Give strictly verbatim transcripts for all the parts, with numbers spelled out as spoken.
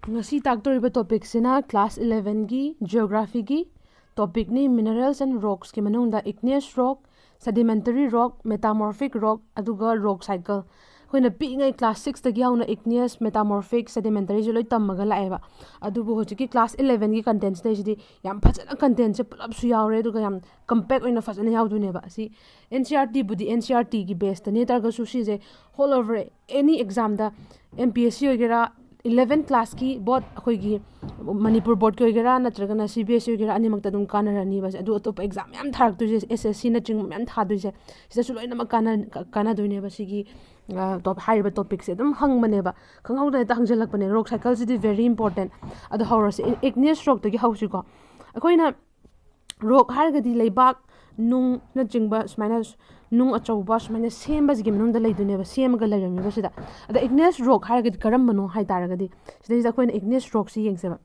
ꯉꯁꯤ ꯇꯥꯛꯇꯣꯔꯤꯕ ꯇꯣꯄꯤꯛꯁꯤꯅ class ꯏꯂꯦꯚꯦꯟꯒꯤ ꯖꯤꯑꯣꯒ꯭ꯔꯥꯐꯤꯒꯤ ꯇꯣꯄꯤꯛꯅꯤ꯫ Minerals and Rocksꯀꯤ ꯃꯅꯨꯡꯗ igneous rock, sedimentary rock, metamorphic rock, ꯑꯗꯨꯒ rock cycle꯫ ꯑꯩꯈꯣꯏꯅ ꯄꯤꯛꯏꯉꯩ ꯀ꯭ꯂꯥꯁ ꯁꯤꯛꯁꯇꯒꯤ ꯍꯧꯅ igneous, metamorphic, sedimentaryꯁꯦ ꯂꯣꯏ ꯇꯝꯃꯒ ꯂꯥꯛꯑꯦꯕ꯫ ꯑꯗꯨꯕꯨ ꯍꯧꯖꯤꯛꯀꯤ ꯀ꯭ꯂꯥꯁ ꯏꯂꯦꯚꯦꯟꯒꯤ ꯀꯟꯇꯦꯟꯁꯤꯗꯩꯁꯤꯗꯤ ꯌꯥꯝ ꯐꯖꯅ ꯀꯟꯇꯦꯟꯁꯦ ꯄꯨꯂꯞꯁꯨ ꯌꯥꯎꯔꯦ, ꯑꯗꯨꯒ ꯌꯥꯝ ꯀꯝꯄꯦꯛ ꯑꯣꯏꯅ ꯐꯖꯅ ꯌꯥꯎꯗꯣꯏꯅꯦꯕ꯫ ꯑꯁꯤ ꯑꯦꯟ ꯁꯤ ꯑꯥꯔ ꯇꯤꯕꯨꯗꯤ ꯑꯦꯟ ꯁꯤ ꯑꯥꯔ ꯇꯤꯒꯤ ꯕꯦꯁꯇꯅꯦ ꯇꯥꯔꯒꯁꯨ, ꯁꯤꯁꯦ all over any examꯗ, ꯑꯦꯝ ꯄꯤ ꯑꯦꯁ ꯁꯤ ꯑꯣꯏꯒꯦꯔꯥ, ꯏꯂꯦꯚꯦꯟ ꯀ꯭ꯂꯥꯁꯀꯤ ꯕꯣꯠ, ꯑꯩꯈꯣꯏꯒꯤ ꯃꯅꯤꯄꯨꯔ ꯕꯣꯔꯗꯀꯤ ꯑꯣꯏꯒꯦꯔꯥ ꯅꯠꯇ꯭ꯔꯒꯅ ꯁꯤ ꯕꯤ ꯑꯦꯁ ꯁꯤ ꯑꯣꯏꯒꯦꯔꯥ, ꯑꯅꯤꯃꯛꯇ ꯑꯗꯨꯝ ꯀꯥꯟꯅꯔꯅꯤꯕ꯫ ꯑꯗꯨ ꯑꯇꯣꯞꯄ ꯑꯦꯛꯖꯥꯝ ꯃꯌꯥꯝ ꯊꯥꯔꯛꯇꯣꯏꯁꯦ, ꯑꯦꯁ ꯑꯦꯁ ꯁꯤꯅꯆꯤꯡꯕ ꯃꯌꯥꯝ ꯊꯥꯗꯣꯏꯁꯦ, ꯁꯤꯗꯁꯨ ꯂꯣꯏꯅꯃꯛ ꯀꯥꯟꯅ-, ꯀꯥ-, ꯀꯥꯟꯅꯗꯣꯏꯅꯦꯕ꯫ ꯁꯤꯒꯤ, ꯑ, ꯇꯣꯞ-, ꯍꯥꯏꯔꯤꯕ ꯇꯣꯄꯤꯛꯁꯦ ꯑꯗꯨꯝ ꯍꯪꯕꯅꯦꯕ, ꯈꯪꯍꯧꯗꯅ ꯍꯦꯛꯇ ꯍꯪꯖꯜꯂꯛꯄꯅꯦ꯫ Rock cycleꯁꯤꯗꯤ very important꯫ ꯑꯗꯣ ꯍꯧꯔꯁꯦ, ꯏ-, igneous rockꯇꯒꯤ ꯍꯧꯁꯤꯀꯣ꯫ ꯑꯩꯈꯣꯏꯅ rock ꯍꯥꯏꯔꯒꯗꯤ ꯂꯩꯕꯥꯛ, ꯅꯨꯡꯅꯆꯤꯡꯕ ꯁꯨꯃꯥꯏꯅ, ꯅꯨꯡ ꯑꯆꯧꯕ ꯁꯨꯃꯥꯏꯅ ꯁꯦꯝꯕꯁꯤꯒꯤ ꯃꯅꯨꯡꯗ ꯂꯩꯗꯣꯏꯅꯦꯕ, ꯁꯦꯝꯃꯒ ꯂꯩꯔꯝꯃꯤꯕꯁꯤꯗ꯫ ꯑꯗ igneous rock ꯍꯥꯏꯔꯒꯗꯤ ꯀꯔꯝꯕꯅꯣ ꯍꯥꯏ ꯇꯥꯔꯒꯗꯤ, ꯁꯤꯗꯩꯁꯤꯗ ꯑꯩꯈꯣꯏꯅ igneous rockꯁꯤ ꯌꯦꯡꯁꯦꯕ꯫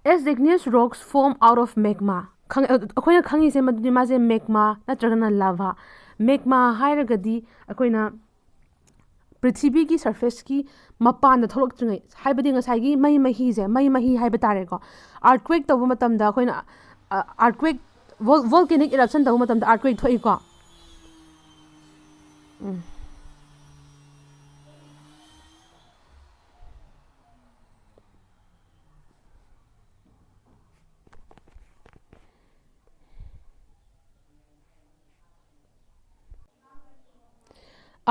As igneous rocks form out of magma, ꯈꯪ-, ꯑꯩꯈꯣꯏꯅ ꯈꯪꯉꯤꯁꯦ ꯃꯗꯨꯗꯤ ꯃꯥꯁꯦ magma ꯅꯠꯇ꯭ꯔꯒꯅ lava꯫ Magma ꯍꯥꯏꯔꯒꯗꯤ ꯑꯩꯈꯣꯏꯅ ꯄ꯭ꯔꯤꯊꯤꯕꯤꯒꯤ surfaceꯀꯤ ꯃꯄꯥꯟꯗ ꯊꯣꯛꯂꯛꯇ꯭ꯔꯤꯉꯩ, ꯍꯥꯏꯕꯗꯤ ꯉꯁꯥꯏꯒꯤ ꯃꯩ ꯃꯍꯤꯁꯦ, ꯃꯩ ꯃꯍꯤ ꯍꯥꯏꯕ ꯇꯥꯔꯦꯀꯣ꯫ Earthquake ꯇꯧꯕ ꯃꯇꯝꯗ ꯑꯩꯈꯣꯏꯅ, ꯑ, earthquake, vol-, volcanic eruption ꯇꯧꯕ ꯃꯇꯝꯗ earthquake ꯊꯣꯛꯏꯀꯣ꯫ ꯎꯝ꯫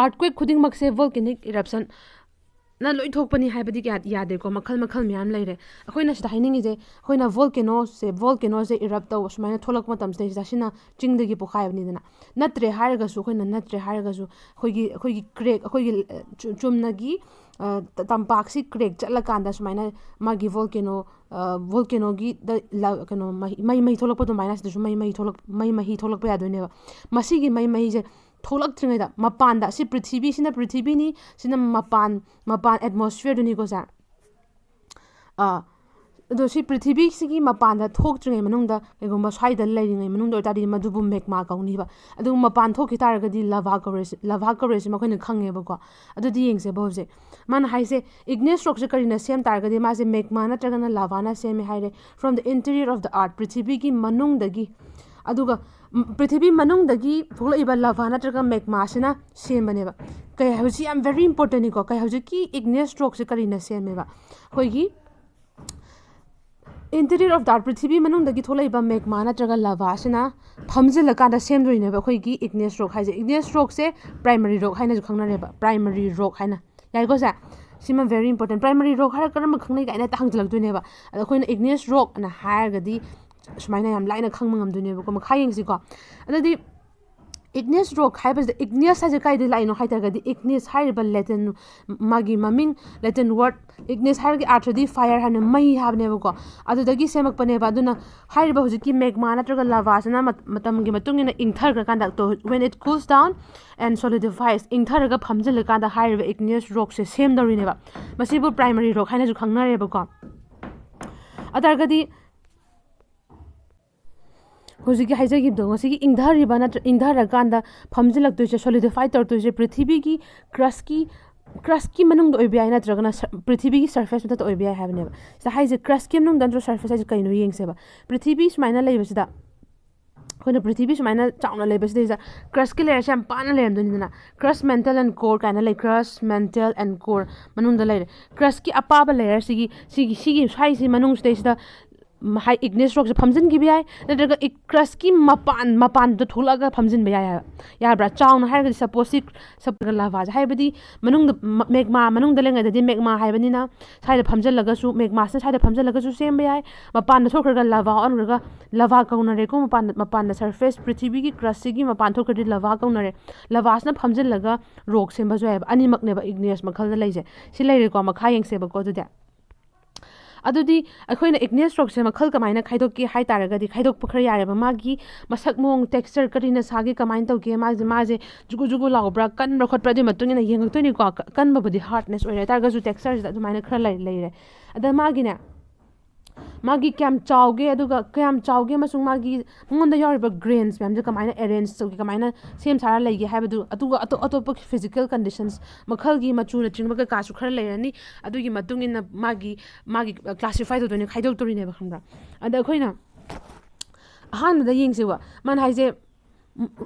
Earthquake ꯈꯨꯗꯤꯡꯃꯛꯁꯦ volcanic eruption ꯅ ꯂꯣꯏ ꯊꯣꯛꯄꯅꯤ ꯍꯥꯏꯕꯗꯤ ꯀꯌꯥ ꯌꯥꯗꯦꯀꯣ, ꯃꯈꯜ ꯃꯈꯜ ꯃꯌꯥꯝ ꯂꯩꯔꯦ꯫ ꯑꯩꯈꯣꯏꯅ ꯁꯤꯗ ꯍꯥꯏꯅꯤꯡꯉꯤꯁꯦ, ꯑꯩꯈꯣꯏꯅ volcanoꯁꯦ, volcanoꯁꯦ erupt ꯇꯧꯕ ꯁꯨꯃꯥꯏꯅ ꯊꯣꯛꯂꯛꯄ ꯃꯇꯝꯁꯤꯗꯩꯁꯤꯗ ꯁꯤꯅ ꯆꯤꯡꯗꯒꯤ ꯄꯣꯛꯈꯥꯏꯕꯅꯤꯗꯅ꯫ ꯅꯠꯇ꯭ꯔꯦ ꯍꯥꯏꯔꯒꯁꯨ, ꯑꯩꯈꯣꯏꯅ ꯅꯠꯇ꯭ꯔꯦ ꯍꯥꯏꯔꯒꯁꯨ, ꯑꯩꯈꯣꯏꯒꯤ, ꯑꯩꯈꯣꯏꯒꯤ crack, ꯑꯩꯈꯣꯏꯒꯤ, ꯑ, ꯆꯨ-, ꯆꯨꯝꯅꯒꯤ, ꯑ, ꯇ-, ꯇꯝꯄꯥꯛꯁꯤ crack ꯆꯠꯂꯀꯥꯟꯗ ꯁꯨꯃꯥꯏꯅ ꯃꯥꯒꯤ volcano, ꯑ, volcanoꯒꯤꯗ ꯂ-, ꯀꯩꯅꯣ, ꯃꯍꯤ-, ꯃꯩ, ꯃꯩ ꯊꯣꯛꯂꯛꯄ ꯑꯗꯨꯃꯥꯏꯅ ꯁꯤꯗꯁꯨ ꯃꯩ, ꯃꯩ ꯊꯣꯛꯂꯛ-, ꯃꯩ ꯃꯍꯤ ꯊꯣꯛꯂꯛꯄ ꯌꯥꯗꯣꯏꯅꯦꯕ꯫ ꯃꯁꯤꯒꯤ ꯃꯩ ꯃꯍꯤꯁꯦ ꯊꯣꯛꯂꯛꯇ꯭ꯔꯤꯉꯩꯗ ꯃꯄꯥꯟꯗ, ꯁꯤ ꯄ꯭ꯔꯤꯊꯤꯕꯤ, ꯁꯤꯅ ꯄ꯭ꯔꯤꯊꯤꯕꯤꯅꯤ, ꯁꯤꯅ ꯃꯄꯥꯟ, ꯃꯄꯥꯟ atmosphereꯗꯨꯅꯤꯀꯣ ꯁꯦ꯫ ꯑ, ꯑꯗꯣ ꯁꯤ ꯄ꯭ꯔꯤꯊꯤꯕꯤꯁꯤꯒꯤ ꯃꯄꯥꯟꯗ ꯊꯣꯛꯇ꯭ꯔꯤꯉꯩ ꯃꯅꯨꯡꯗ, ꯀꯩꯒꯨꯝꯕ ꯁ꯭ꯋꯥꯏꯗ ꯂꯩꯔꯤꯉꯩ ꯃꯅꯨꯡꯗ ꯑꯣꯏꯇꯥꯔꯗꯤ ꯃꯗꯨꯕꯨ ꯃꯦꯒꯃꯥ ꯀꯧꯅꯤꯕ꯫ ꯑꯗꯨꯒ ꯃꯄꯥꯟ ꯊꯣꯛꯈꯤ ꯇꯥꯔꯒꯗꯤ ꯂꯥꯚꯥ ꯀꯧꯔꯦ, ꯂꯥꯚꯥ ꯀꯧꯔꯦꯁꯤ ꯃꯈꯣꯏꯅ ꯈꯪꯉꯦꯕꯀꯣ꯫ ꯑꯗꯨꯗꯤ ꯌꯦꯡꯁꯦꯕ ꯍꯧꯖꯤꯛ꯫ ꯃꯥꯅ ꯍꯥꯏꯁꯦ, igneous ꯔꯣꯛꯁꯦ ꯀꯔꯤꯅ ꯁꯦꯝ ꯇꯥꯔꯒꯗꯤ ꯃꯥꯁꯦ ꯃꯦꯒꯃꯥ ꯅꯠꯇ꯭ꯔꯒꯅ ꯂꯥꯚꯥꯅ ꯁꯦꯝꯃꯦ ꯍꯥꯏꯔꯦ, from the interior of the earth, ꯄ꯭ꯔꯤꯊꯤꯕꯤꯒꯤ ꯃꯅꯨꯡꯗꯒꯤ꯫ ꯑꯗꯨꯒ ꯄ꯭ꯔꯤꯊꯤꯕꯤ ꯃꯅꯨꯡꯗꯒꯤ ꯊꯣꯛꯂꯛꯏꯕ ꯂꯥꯚꯥ ꯅꯠꯇ꯭ꯔꯒ ꯃꯦꯒꯃꯥꯁꯤꯅ ꯁꯦꯝꯕꯅꯦꯕ꯫ ꯀꯩ ꯍꯧꯖꯤꯛ ꯌꯥꯝ very important ꯅꯤꯀꯣ꯫ ꯀꯩ ꯍꯧꯖꯤꯛꯀꯤ igneous ꯔꯣꯛꯁꯦ ꯀꯔꯤꯅ ꯁꯦꯝꯃꯦꯕ? ꯑꯩꯈꯣꯏꯒꯤ interior of the earth, ꯄ꯭ꯔꯤꯊꯤꯕꯤ ꯃꯅꯨꯡꯗꯒꯤ ꯊꯣꯛꯂꯛꯏꯕ ꯃꯦꯒꯃꯥ ꯅꯠꯇ꯭ꯔꯒ ꯂꯥꯚꯥꯁꯤꯅ ꯐꯝꯖꯤꯜꯂꯀꯥꯟꯗ ꯁꯦꯝꯗꯣꯏꯅꯦꯕ ꯑꯩꯈꯣꯏꯒꯤ igneous ꯔꯣꯛ ꯍꯥꯏꯁꯦ꯫ Igneous ꯔꯣꯛꯁꯦ primary ꯔꯣꯛ ꯍꯥꯏꯅꯁꯨ ꯈꯪꯅꯔꯦꯕ, primary ꯔꯣꯛ ꯍꯥꯏꯅ꯫ ꯌꯥꯏꯀꯣ ꯁꯦ? ꯁꯤꯃ very important꯫ Primary ꯔꯣꯛ ꯍꯥꯏꯔꯒ ꯀꯔꯝꯕ ꯈꯪꯅꯩ ꯀꯥꯏꯅ ꯍꯦꯛꯇ ꯍꯪꯖꯤꯜꯂꯛꯇꯣꯏꯅꯦꯕ꯫ ꯑꯗꯣ ꯑꯩꯈꯣꯏꯅ igneous ꯔꯣꯛ ꯑꯅ ꯍꯥꯏꯔꯒꯗꯤ ꯁꯨꯃꯥꯏꯅ ꯌꯥꯝ ꯂꯥꯏꯅ ꯈꯪꯕ ꯉꯝꯗꯣꯏꯅꯦꯕꯀꯣ꯫ ꯃꯈꯥ ꯌꯦꯡꯁꯤꯀꯣ꯫ ꯑꯗꯨꯗꯤ igneous ꯔꯣꯛ ꯍꯥꯏꯕꯁꯤꯗ, igneous ꯍꯥꯏꯁꯦ ꯀꯥꯏꯗꯒꯤ ꯂꯥꯛꯏꯅꯣ ꯍꯥꯏ ꯇꯥꯔꯒꯗꯤ, igneous ꯍꯥꯏꯔꯤꯕ Latin, ꯃꯥꯒꯤ ꯃꯃꯤꯡ, Latin word, igneous ꯍꯥꯏꯔꯒ ꯑꯥꯔꯊꯗꯤ fire ꯍꯥꯏꯅ, ꯃꯩ ꯍꯥꯏꯕꯅꯦꯕꯀꯣ꯫ ꯑꯗꯨꯗꯒꯤ ꯁꯦꯝꯃꯛꯄꯅꯦꯕ꯫ ꯑꯗꯨꯅ ꯍꯥꯏꯔꯤꯕ ꯍꯧꯖꯤꯛꯀꯤ ꯃꯦꯒꯃꯥ ꯅꯠꯇ꯭ꯔꯒ ꯂꯥꯚꯥꯁꯤꯅ ꯃꯇꯝꯒꯤ ꯃꯇꯨꯡ ꯏꯟꯅ ꯏꯪꯊꯔꯀꯥꯟꯗ, when it cools down and solidifies, ꯏꯪꯊꯔꯒ ꯐꯝꯖꯤꯜꯂꯀꯥꯟꯗ ꯍꯥꯏꯔꯤꯕ igneous ꯔꯣꯛꯁꯦ ꯁꯦꯝꯗꯧꯔꯤꯅꯦꯕ꯫ ꯃꯁꯤꯕꯨ primary ꯔꯣꯛ ꯍꯥꯏꯅꯁꯨ ꯈꯪꯅꯔꯦꯕꯀꯣ꯫ ꯑꯗꯨ ꯇꯥꯔꯒꯗꯤ ꯍꯧꯖꯤꯛꯀꯤ ꯍꯥꯏꯖꯈꯤꯕꯗꯣ, ꯉꯁꯤꯒꯤ ꯏꯪꯊꯔꯤꯕ ꯅꯠꯇ꯭ꯔ ꯏꯪꯊꯔꯀꯥꯟꯗ ꯐꯝꯖꯤꯜꯂꯛꯇꯣꯏꯁꯦ, solidify ꯇꯧꯔꯛꯇꯣꯏꯁꯦ ꯄ꯭ꯔꯤꯊꯤꯕꯤꯒꯤ crustꯀꯤ, crustꯀꯤ ꯃꯅꯨꯡꯗ ꯑꯣꯏꯕ ꯌꯥꯏ, ꯅꯠꯇ꯭ꯔꯒꯅ ꯁ-, ꯄ꯭ꯔꯤꯊꯤꯕꯤꯒꯤ surface ꯃꯊꯛꯇ ꯑꯣꯏꯕ ꯌꯥꯏ ꯍꯥꯏꯕꯅꯦꯕ꯫ ꯁꯤꯗ ꯍꯥꯏꯁꯦ crustꯀꯤ ꯃꯅꯨꯡꯗ ꯅꯠꯇ꯭ꯔꯒ surface ꯍꯥꯏꯁꯦ ꯀꯩꯅꯣ ꯌꯦꯡꯁꯦꯕ꯫ ꯄ꯭ꯔꯤꯊꯤꯕꯤ ꯁꯨꯃꯥꯏꯅ ꯂꯩꯕꯁꯤꯗ, ꯑꯩꯈꯣꯏꯅ ꯄ꯭ꯔꯤꯊꯤꯕꯤ ꯁꯨꯃꯥꯏꯅ ꯆꯥꯎꯅ ꯂꯩꯕꯁꯤꯗꯩꯁꯤꯗ crustꯀꯤ layerꯁꯦ ꯌꯥꯝ ꯄꯥꯅ ꯂꯩꯔꯝꯗꯣꯏꯅꯤꯗꯅ꯫ Crust, mantle and core ꯀꯥꯏꯅ ꯂꯩ꯫ Crust, mantle and core ꯃꯅꯨꯡꯗ ꯂꯩꯔꯦ꯫ Crustꯀꯤ ꯑꯄꯥꯕ layerꯁꯤꯒꯤ, ꯁꯤꯒꯤ, ꯁꯤꯒꯤ ꯁ꯭ꯋꯥꯏꯁꯤ ꯃꯅꯨꯡꯁꯤꯗꯩꯁꯤꯗ ꯍꯥꯏ, igneous ꯔꯣꯛꯁꯦ ꯐꯝꯖꯤꯟꯈꯤꯕ ꯌꯥꯏ, ꯅꯠꯇ꯭ꯔꯒ crustꯀꯤ ꯃꯄꯥꯟ, ꯃꯄꯥꯟꯗ ꯊꯣꯛꯂꯛꯑꯒ ꯐꯝꯖꯤꯟꯕ ꯌꯥꯏ ꯍꯥꯏꯕ꯫ ꯌꯥꯕ꯭ꯔꯥ? ꯆꯥꯎꯅ ꯍꯥꯏꯔꯒꯗꯤ, suppose ꯁꯤ ꯁꯞ-, ꯂꯥꯚꯥꯁꯦ, ꯍꯥꯏꯕꯗꯤ ꯃꯅꯨꯡꯗ, ꯃ-, ꯃꯦꯒꯃꯥ ꯃꯅꯨꯡꯗ ꯂꯩꯉꯩꯗꯗꯤ ꯃꯦꯒꯃꯥ ꯍꯥꯏꯕꯅꯤꯅ ꯁ꯭ꯋꯥꯏꯗ ꯐꯝꯖꯤꯜꯂꯒꯁꯨ, ꯃꯦꯒꯃꯥꯁꯤꯅ ꯁ꯭ꯋꯥꯏꯗ ꯐꯝꯖꯤꯜꯂꯒꯁꯨ ꯁꯦꯝꯕ ꯌꯥꯏ, ꯃꯄꯥꯟꯗ ꯊꯣꯛꯈ꯭ꯔꯒ ꯂꯥꯚꯥ ꯑꯣꯟꯈ꯭ꯔꯒ ꯂꯥꯚꯥ ꯀꯧꯅꯔꯦꯀꯣ꯫ ꯃꯄꯥꯟꯗ, ꯃꯄꯥꯟꯗ surface, ꯄ꯭ꯔꯤꯊꯤꯕꯤꯒꯤ crustꯁꯤꯒꯤ ꯃꯄꯥꯟ ꯊꯣꯛꯈ꯭ꯔꯗꯤ ꯂꯥꯚꯥ ꯀꯧꯅꯔꯦ꯫ ꯂꯥꯚꯥꯁꯤꯅ ꯐꯝꯖꯤꯜꯂꯒ ꯔꯣꯛ ꯁꯦꯝꯕꯁꯨ ꯌꯥꯏꯑꯕ꯫ ꯑꯅꯤꯃꯛꯅꯦꯕ igneous ꯃꯈꯜꯗ ꯂꯩꯁꯦ꯫ ꯁꯤ ꯂꯩꯔꯦꯀꯣ, ꯃꯈꯥ ꯌꯦꯡꯁꯦꯕꯀꯣ ꯑꯗꯨꯗꯤ꯫ ꯑꯗꯨꯗꯤ ꯑꯩꯈꯣꯏꯅ igneous ꯔꯣꯛꯁꯦ ꯃꯈꯜ ꯀꯃꯥꯏꯅ ꯈꯥꯏꯗꯣꯛꯀꯦ ꯍꯥꯏ ꯇꯥꯔꯒꯗꯤ, ꯈꯥꯏꯗꯣꯛꯄ ꯈꯔ ꯌꯥꯔꯦꯕ꯫ ꯃꯥꯒꯤ ꯃꯁꯛ ꯃꯑꯣꯡ, texture ꯀꯔꯤꯅ ꯁꯥꯒꯦ, ꯀꯃꯥꯏꯅ ꯇꯧꯒꯦ, ꯃꯥꯁꯦ, ꯃꯥꯁꯦ ꯖꯨꯒꯨ ꯖꯨꯒꯨ ꯂꯥꯎꯕ꯭ꯔꯥ, ꯀꯟꯕ꯭ꯔꯥ ꯈꯣꯠꯄ꯭ꯔꯥ, ꯑꯗꯨꯒꯤ ꯃꯇꯨꯡ ꯏꯟꯅ ꯌꯦꯡꯉꯛꯇꯣꯏꯅꯤꯀꯣ꯫ ꯀ-, ꯀꯟꯕꯕꯨꯗꯤ hardness ꯑꯣꯏꯔꯦ, ꯍꯥꯏ ꯇꯥꯔꯒꯁꯨ textureꯁꯤꯗ ꯑꯗꯨꯃꯥꯏꯅ ꯈꯔ ꯂꯩ-, ꯂꯩꯔꯦ꯫ ꯑꯗ ꯃꯥꯒꯤꯅꯦ, ꯃꯥꯒꯤ ꯀꯌꯥꯝ ꯆꯥꯎꯒꯦ, ꯑꯗꯨꯒ ꯀꯌꯥꯝ ꯆꯥꯎꯒꯦ ꯑꯃꯁꯨꯡ ꯃꯥꯒꯤ ꯃꯉꯣꯟꯗ ꯌꯥꯎꯔꯤꯕ ꯒ꯭ꯔꯦꯟꯁ ꯃꯌꯥꯝꯁꯦ ꯀꯃꯥꯏꯅ ꯑꯦꯔꯦꯟꯖ ꯇꯧꯒꯦ, ꯀꯃꯥꯏꯅ ꯁꯦꯝ ꯁꯥꯔ ꯂꯩꯒꯦ ꯍꯥꯏꯕꯗꯨ, ꯑꯗꯨꯒ ꯑꯇꯣꯞ ꯑꯇꯣꯞꯄ ꯐꯤꯖꯤꯀꯦꯜ ꯀꯟꯗꯤꯁꯟꯁ ꯃꯈꯜꯒꯤ ꯃꯆꯨꯅꯆꯤꯡꯕ ꯀꯩꯀꯥꯁꯨ ꯈꯔ ꯂꯩꯔꯅꯤ꯫ ꯑꯗꯨꯒꯤ ꯃꯇꯨꯡ ꯏꯟꯅ ꯃꯥꯒꯤ ꯃꯥꯒꯤ ꯀ꯭ꯂꯥꯁꯤꯐꯥꯏ ꯇꯧꯗꯣꯏꯅꯦ, ꯈꯥꯏꯗꯣꯛꯇꯣꯔꯤꯅꯦꯕ, ꯈꯪꯕ꯭ꯔꯥ? ꯑꯗ ꯑꯩꯈꯣꯏꯅ ꯑꯍꯥꯟꯕꯗ ꯌꯦꯡꯁꯦꯕ, ꯃꯥꯅ ꯍꯥꯏꯁꯦ,